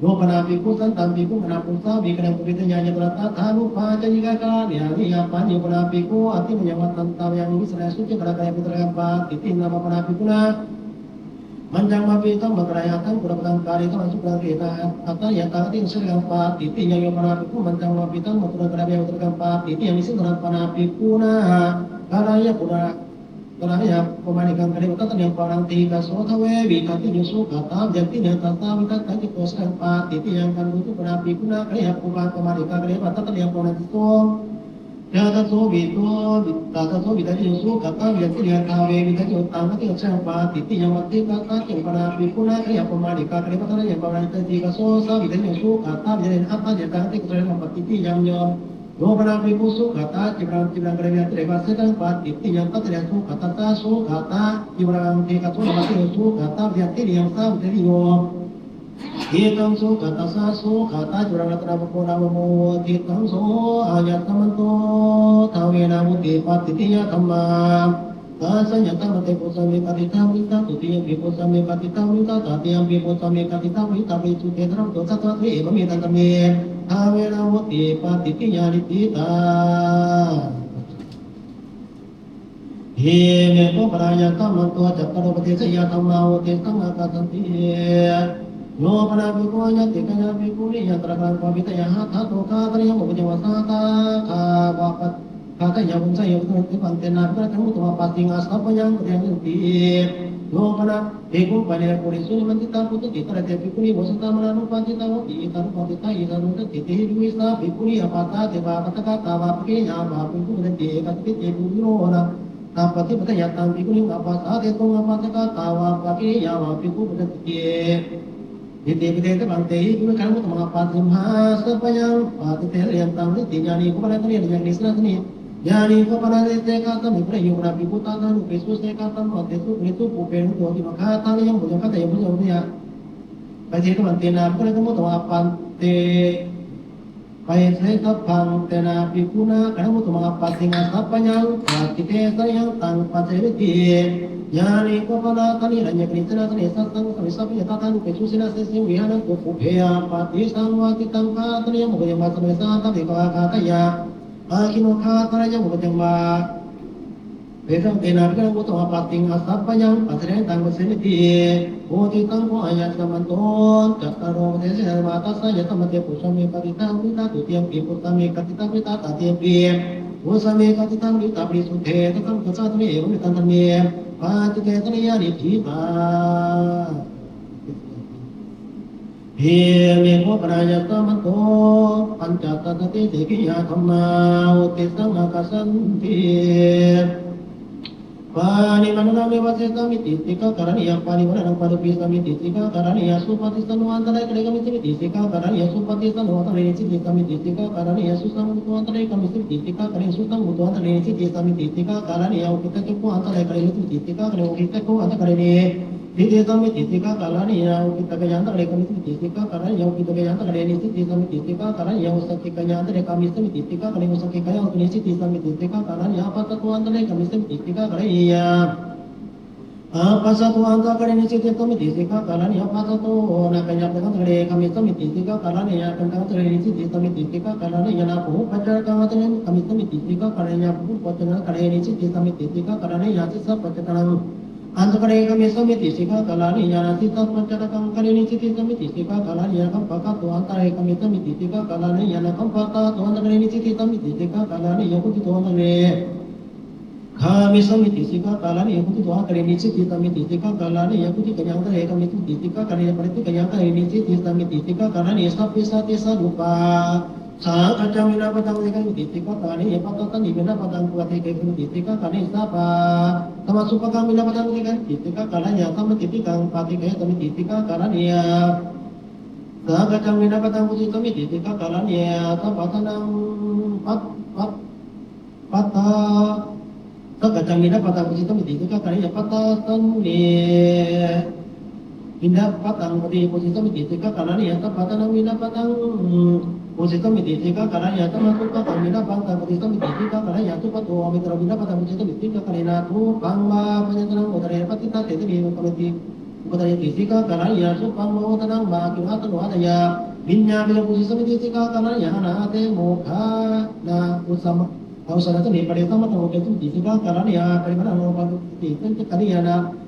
yo pana bhikkhu santaṃ bhikkhūnaṃ anappussā bhikkhunaṃ pūjitā, yātrā tathārūpā ca, yā kālāni kālāni pāṇi, yo pana bhikkhu ātimaññaṃ vā dantavāyaṃ vā visarāyaṃ succaṃ vā kālāni kālāni pūjitā pātitiyaṃ. Nāma pana bhikkhunā Mañcaṃ vā pītaṃ vā karāya hatthaṃ, kurāpataṃ kāretaṃ vā sūkaraṃ karetaṃ, hatthaṃ yathā gati sallikaṃ pāti. Tiyāṃ yo pana bhikkhu mañcaṃ vā pītaṃ vā kurāpataṃ karāya vā uttariṃ pāti. Tiyāṃ nisinnaṃ pana bhikkhunā karāya kurā karāya pamāṇikaṃ kareva tattha niyaṃ pāṇaṃ. Te hi kaso dvave vidatthiyo sukhatā vidatthiniyā, tasā vidatthaṃ citto sallikaṃ pāti. Tiyāṃ kaṇhūtu pana bhikkhunā karāya pubbaṃ pamāṇikaṃ kareva tattha niyaṃ pāṇaṃ. Caso vido, caso vidatthiyo sukhatā vidatthiniyā, dvave vidatthiyo taṃ vidatthiniyā sallikaṃ pāti. Tiyāṃ vattikatthaṃ pana bhikkhunā karāya pamāṇikaṃ kareva tattha niyaṃ pāṇaṃ. Te hi kaso sā vidatthiyo sukhatā vidatthiniyā, atthayathāyatike sallikaṃ pāti. Tiyāṃ yo yo pana bhikkhu sukhatā cīvaraṃ cīvaraṃ kareva tattha niyaṃ sallikaṃ pāti. Tiyāṃ tattha niyaṃ sukhatā sā sukhatā cīvaraṃ, dīghaso na vatthiyo sukhatā vidatthiniyā sā vidatthiyo. Diṭṭhaṃ sukhatā sā sukhatā cīvaraṃ, ratanaṃ paro navamo. Diṭṭhaṃ so āyasmanto dvāvena vuṭṭhī pāti. Tiyā dhammā. Dassanāyatane purisamevāditabbaṃ viditvā dutiyampi purisamevāditabbaṃ viditvā tatiyampi purisamevāditabbaṃ viditvā parisuddhe saṅkhāto satthaṃ sāsane evametaṃ dhamme dvāvena vuṭṭhī pāti. Tiyāni diṭṭhā. Ime kho pana āyasmanto cattāro paccassopadesayathāmā vuṭṭhisaṃ ākaṅkhanti. Yo pana bhikkhu āyasakāya bhikkhuniyā yantrākāraṃ bhāvitvā yā hasthato ṭhāpanīyaṃ vā uppajja vā sahassaṃ ṭhātā vā pa- ṭhātā yā vuṭṭhī saṃyuttā vā sahassaṃ ṭhātā, tena bhikkhunā ṭhānaṃ kuthaṃ āpattiṃ āsabhāyaṃ paṭiharanti. Yo pana bhikkhu pāṇinā purisuṃ nimantitabbo santi, tatra te bhikkhunī vusitaṃ manā nūpāsitā honti, issā nūpāsitā issā nūpasassati. Tehi bhikkhūhi sā bhikkhunī apāsā te vā apāsakā, tā vā bhāgiyā vā bhikkhūhi vuṭṭhantī, ekasmiṃ te bhikkhūhi viroṇā na paṭipattāya, taṃ bhikkhuniṃ apāsā te tuṃ apāsakā, tā vā bhāgiyā vā bhikkhūhi vuṭṭhantī. Iti pite te bhante bhikkhūhi gaṇha muttamaṃ āpattiṃ āsabhāyaṃ paṭiharantaṃ vuṭṭhantī. Yāni kho pana ṭhāne raññake nisinnassane, yāni kho pana dese ākāsame phuṭe, yo pana bhikkhu tathārūpesu sekāsamennesu ṭhānesu pubbe nivītako ākiṇho ṭhānayaṃ pubbaṃ ṭhāteyya vuṭṭhāya. Pacchesabhantena bhikkhunā gaṇha muttamaṃ āpattiṃ. Pacchesabhantena bhikkhunā gaṇha muttamaṃ āpattiṃ āsabhāyaṃ paṭiharantaṃ paṭiharanti. Yāni kho pana ṭhāne raññake nisinnassane, sahassaṃ ākāsaṃ abhisampāya tathārūpesu jinasāsesu vihāresu pubbe appaṭivijitaṃ ṭhānayaṃ pubbaṃ ṭhāteyya vuṭṭhāya. Ākiṇho ṭhānayaṃ pubbaṃ ṭhāteyya. Pacchesabhantena bhikkhunā gaṇha muttamaṃ āpattiṃ āsabhāyaṃ paṭiharantaṃ paṭiharanti. Vuṭṭhisaṅkho āyasmanto cattāro paccassopadesayathāmā. Dassanāyatane purisamevāditabbaṃ viditvā dutiyampi purisamevāditabbaṃ viditvā tatiyampi purisamevāditabbaṃ viditvā parisuddhe saṅkhāto satthaṃ sāsane evametaṃ dhamme paṭiharantaṃ yāni diṭṭhā. Ime kho pana āyasmanto pañcasāsati sikkhiyā dhammā vuṭṭhisaṃ ākaṅkhanti. Pāṇātipānānaṃ nivāsesāmīti sikkhā karaṇīyā. Pāṇātipānānaṃ pāturahissamīti sikkhā karaṇīyā. Suppatiṭṭhāno antarāyakare gamhissāmīti sikkhā karaṇīyā. Suppatiṭṭhāno antarāyakare nisīdissāmīti sikkhā karaṇīyā. Susaṅkuddho antarāyakare gamhissāmīti sikkhā karaṇīyā. Susaṅkuddho antarāyakare nisīdissāmīti sikkhā karaṇīyā. Ukkhittacittako antarāyakare gamhissāmīti sikkhā karaṇīyā. Ukkhittacittako antarāyakare nisīdissāmīti sikkhā karaṇīyā. Ukkhittakāyāntarāyakare gamhissāmīti sikkhā karaṇīyā. Ukkhittakāyāntarāyakare nisīdissāmīti sikkhā karaṇīyā. Ussakikāyāntarāyakare gamhissāmīti sikkhā karaṇīyā. Ussakikāyāntarāyakare nisīdissāmīti sikkhā karaṇīyā. Appassato antarāyakare gamhissāmīti sikkhā karaṇīyā. Appassato antarāyakare nisīdissāmīti sikkhā karaṇīyā. Appassato nānābhāvantāntarāyakare gamhissāmīti sikkhā karaṇīyā. Nānābhāvantāntarāyakare nisīdissāmīti sikkhā karaṇīyā. Nānābhummibhāvantāntarāyakare gamhissāmīti sikkhā karaṇīyā. Bhummibhāvantāntarāyakare nisīdissāmīti sikkhā karaṇīyā. Sīsabhāvantāntarāyakare gamhissāmīti sikkhā karaṇīyā. Sīsabhāvantāntarāyakare nisīdissāmīti sikkhā karaṇīyā. Kamphagatho antarāyakare gamhissāmīti sikkhā karaṇīyā. Kamphagatho antarāyakare nisīdissāmīti sikkhā karaṇīyā. Khuṭṭhito antarāyakare gamhissāmīti sikkhā karaṇīyā. Khuṭṭhito antarāyakare nisīdissāmīti sikkhā karaṇīyā. Khuṭṭhikāyāntarāyakare gamhissāmīti sikkhā karaṇīyā. Parattikāyāntarāyakare nisīdissāmīti sikkhā karaṇīyā. Sabbe sāstisā rūpā saṅkhārañca vināpattāni vūtikāmīti sikkhā karaṇīyā. Pattadāni vināpattaṃ pubbatikāyāmīti sikkhā karaṇīyā. Sabba dhammasūpakaṃ vināpattaṃ vūtikāyāmīti sikkhā karaṇīyā. Sammatipatikaṃ pātikāyāmīti sikkhā karaṇīyā. Saṅkhārañca vināpattaṃ vūtikāmīti sikkhā karaṇīyā. Sabbadānaṃ pat-, pat-, pattā-, saṅkhārañca vināpattaṃ vūtikāmīti sikkhā karaṇīyā. Pattadāne vināpattaṃ paṭibujjhitāmīti sikkhā karaṇīyā. Sabbadānaṃ vināpattaṃ bujjhitāmīti sikkhā karaṇīyā. Sammāsūpakaṃ vināpattaṃ bujjhitāmīti sikkhā karaṇīyā. Suppatto āmantaro vināpattaṃ bujjhitāmīti sikkhā karaṇīyā. Nāthopaṃ vā byañjanaṃ udare paṭiṭṭhāsi, tehi vā upapadanti, upapadanti sikkhā karaṇīyā. Sūpaṃ vā odanaṃ vā āgiro āsano vā atthāya, bhiññābījaṃ bujjhitāmīti sikkhā karaṇīyā. Anāsāse mokkhaṇā ussāna-, ussānasane parisaṃvatthanaṃ upadesaṃ bujjhitāmīti sikkhā karaṇīyā. Aparimāṇaṃ anupamāṇaṃ bujjhitāmīti sikkhā karaṇīyā.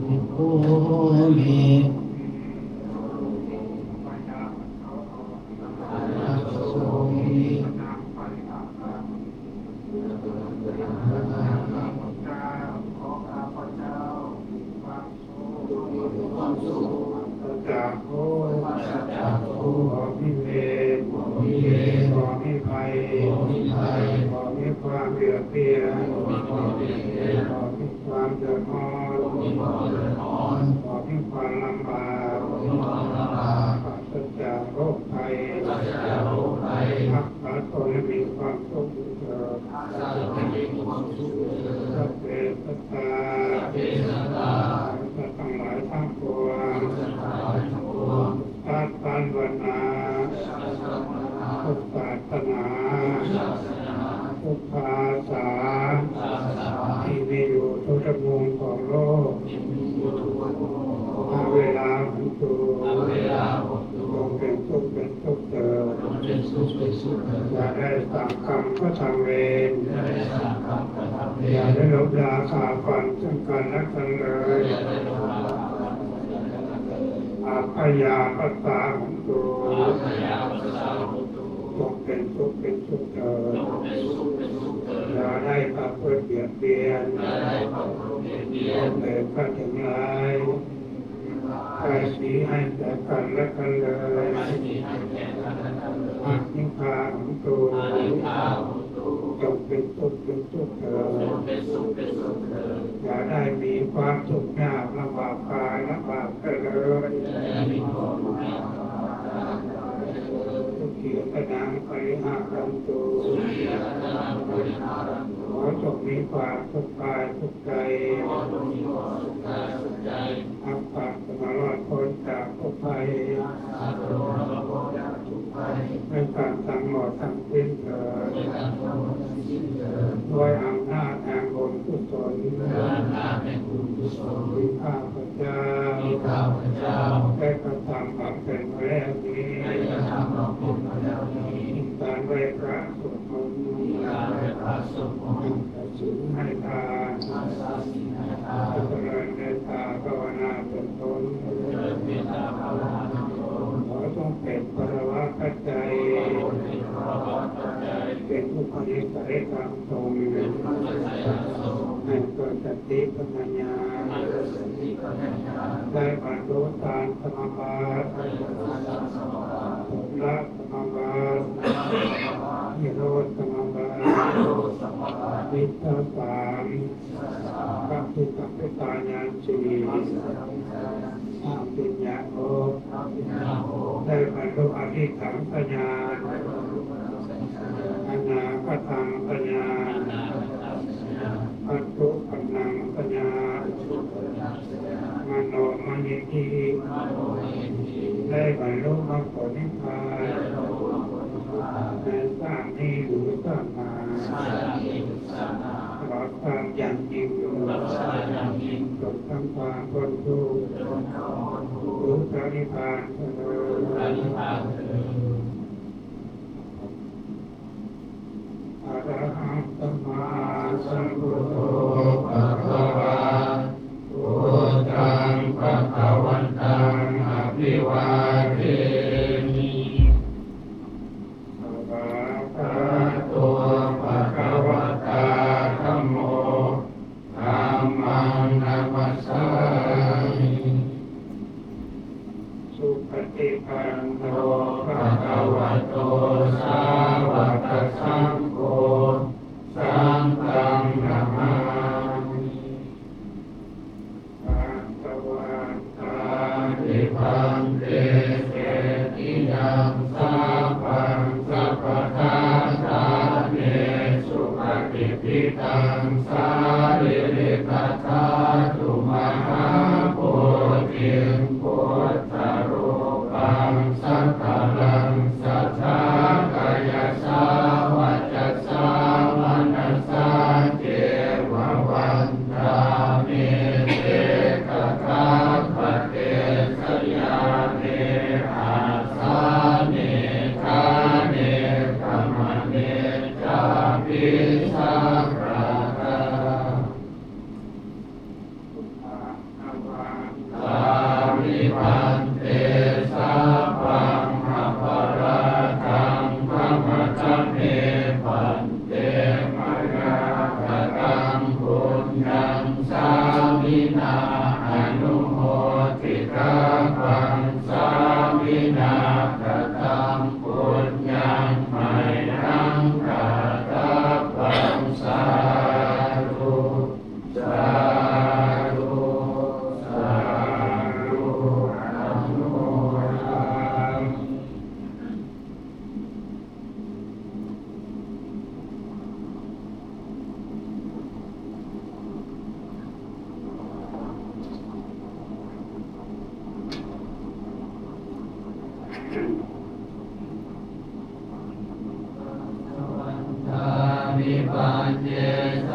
Bhūmi. จากโค บ่มีเวร บ่มีภัย บ่มีความเบียดเบียน บ่มีความเดือดร้อน บ่มีความลำบาก ปราศจากโรคภัย รักษาตนให้มีความสุขเถิด สัพเพสัตตา สัตว์ทั้งหลายทั้งปวง Sattanvana ทุกศาสนา ทุกภาษา ที่มีอยู่ทั่วทั้งมวลของโลก Averā hontu จงเป็นสุขเป็นสุขเถิด อย่าได้สร้างกรรมก็ทำเวร อย่าได้ลบราฆ่าฟันซึ่งกันและกันเลย Abyāpajjhā hontu จงเป็นสุขเป็นสุขเถิด อย่าได้ประพฤติเบียดเบียน เกิดข้าถึงร้าย ป้ายสีให้แก่กันและกันเลย Anīghā hontu จงเป็นสุขเป็นสุขเถิด อย่าได้มีความทุกข์ยากลำบากกายลำบากใจเลย Sukhī attānaṃ pariharantu ขอจงมีความสุขกายสุขใจ อัปปะ จงรอดพ้นจากทุกข์ภัย ให้การทั้งหมดทั้งสิ้นเถิด ด้วยอำนาจแห่งบุญกุศล ที่ข้าพเจ้า ได้กระทำบำเพ็ญมาแล้วนี้ การไหว้พระสวดมนต์ ให้ศีลให้ทาน เจริญเมตตาภาวนาเป็นต้น ขอจงเป็นพลวปัจจัย เป็นอุปนิสัยธรรมสงฆ์ ให้เกิดสติปัญญา ได้บรรลุฌานสมาบัติ ผลสมาบัติ นิโรธสมาบัติ มิจฉาสาม ปฏิสัมพิทาญาณสี่ อภิญญาหก ได้บรรลุอภิสังขยาณ อนาคตังขยาณ ปัจจุปันนังขยาณ มโนมยิทธิ ได้บรรลุมรรคผลนิพพาน ในชาตินี้หรือชาติหน้า ตลอดกาลอย่างยิ่ง จนทั้งความพ้นทุกข์ ถึงพระนิพพานเถิด Arahaṃ sammāsambuddho bhagavā, buddhaṃ bhagavantaṃ abhivādemi. Svākkhāto bhagavatā dhammo, dhammaṃ namassāmi. Supaṭipanno bhagavato sāvakasaṅgho, saṅghaṃ namāmi. Bhagavaṃ Āni bhante cetiyaṃ sabbaṃ sabbaṭṭhāne supatiṭṭhitaṃ sārīrikadhātu mahābodhiṃ buddharūpaṃ sakalaṃ sadā kāyasā vacasā manasā ceva vandāmete tathāgate sayane āsane ṭhāne gamane cāpi sarabbadā. Yaṃ sāminā anumoditabbaṃ, sāminā kataṃ puññaṃ mayhaṃ dātabbaṃ. Sādhu, sādhu, sādhu. Anumodāmi. Vandāmi pañcesabbaṃ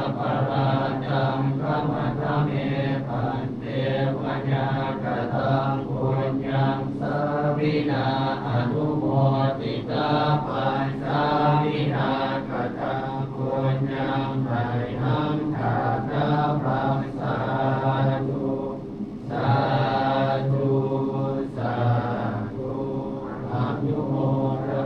aparādhaṃ khamatha me bhante. Mayā kataṃ puññaṃ sāminā anumoditabbaṃ, sāminā kataṃ puññaṃ mayhaṃ dātabbaṃ. Sādhu, sādhu, sādhu. Anumodāmi.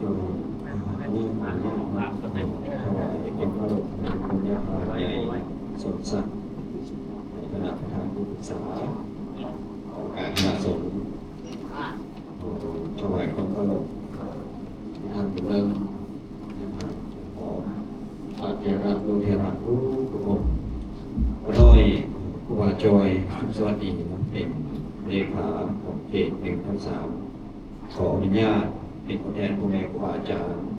โยม อ่า นี่ขออนุญาตนะ ถวายเป็นพระบรม คุณย่าพรใหญ่สมศักดิ์ ในฐานะประธานที่ปรึกษาของการคณะสงฆ์ ถวายความเคารพ ท่านเริ่ม นะครับ ขอพระเถระลูกเถระทุกๆองค์ ป้าน้อย ครูบาจอย สวัสดีนะ เป็นเลขาของเขตหนึ่งทับสาม ขออนุญาตเป็นตัวแทนพ่อแม่ครูบาอาจารย์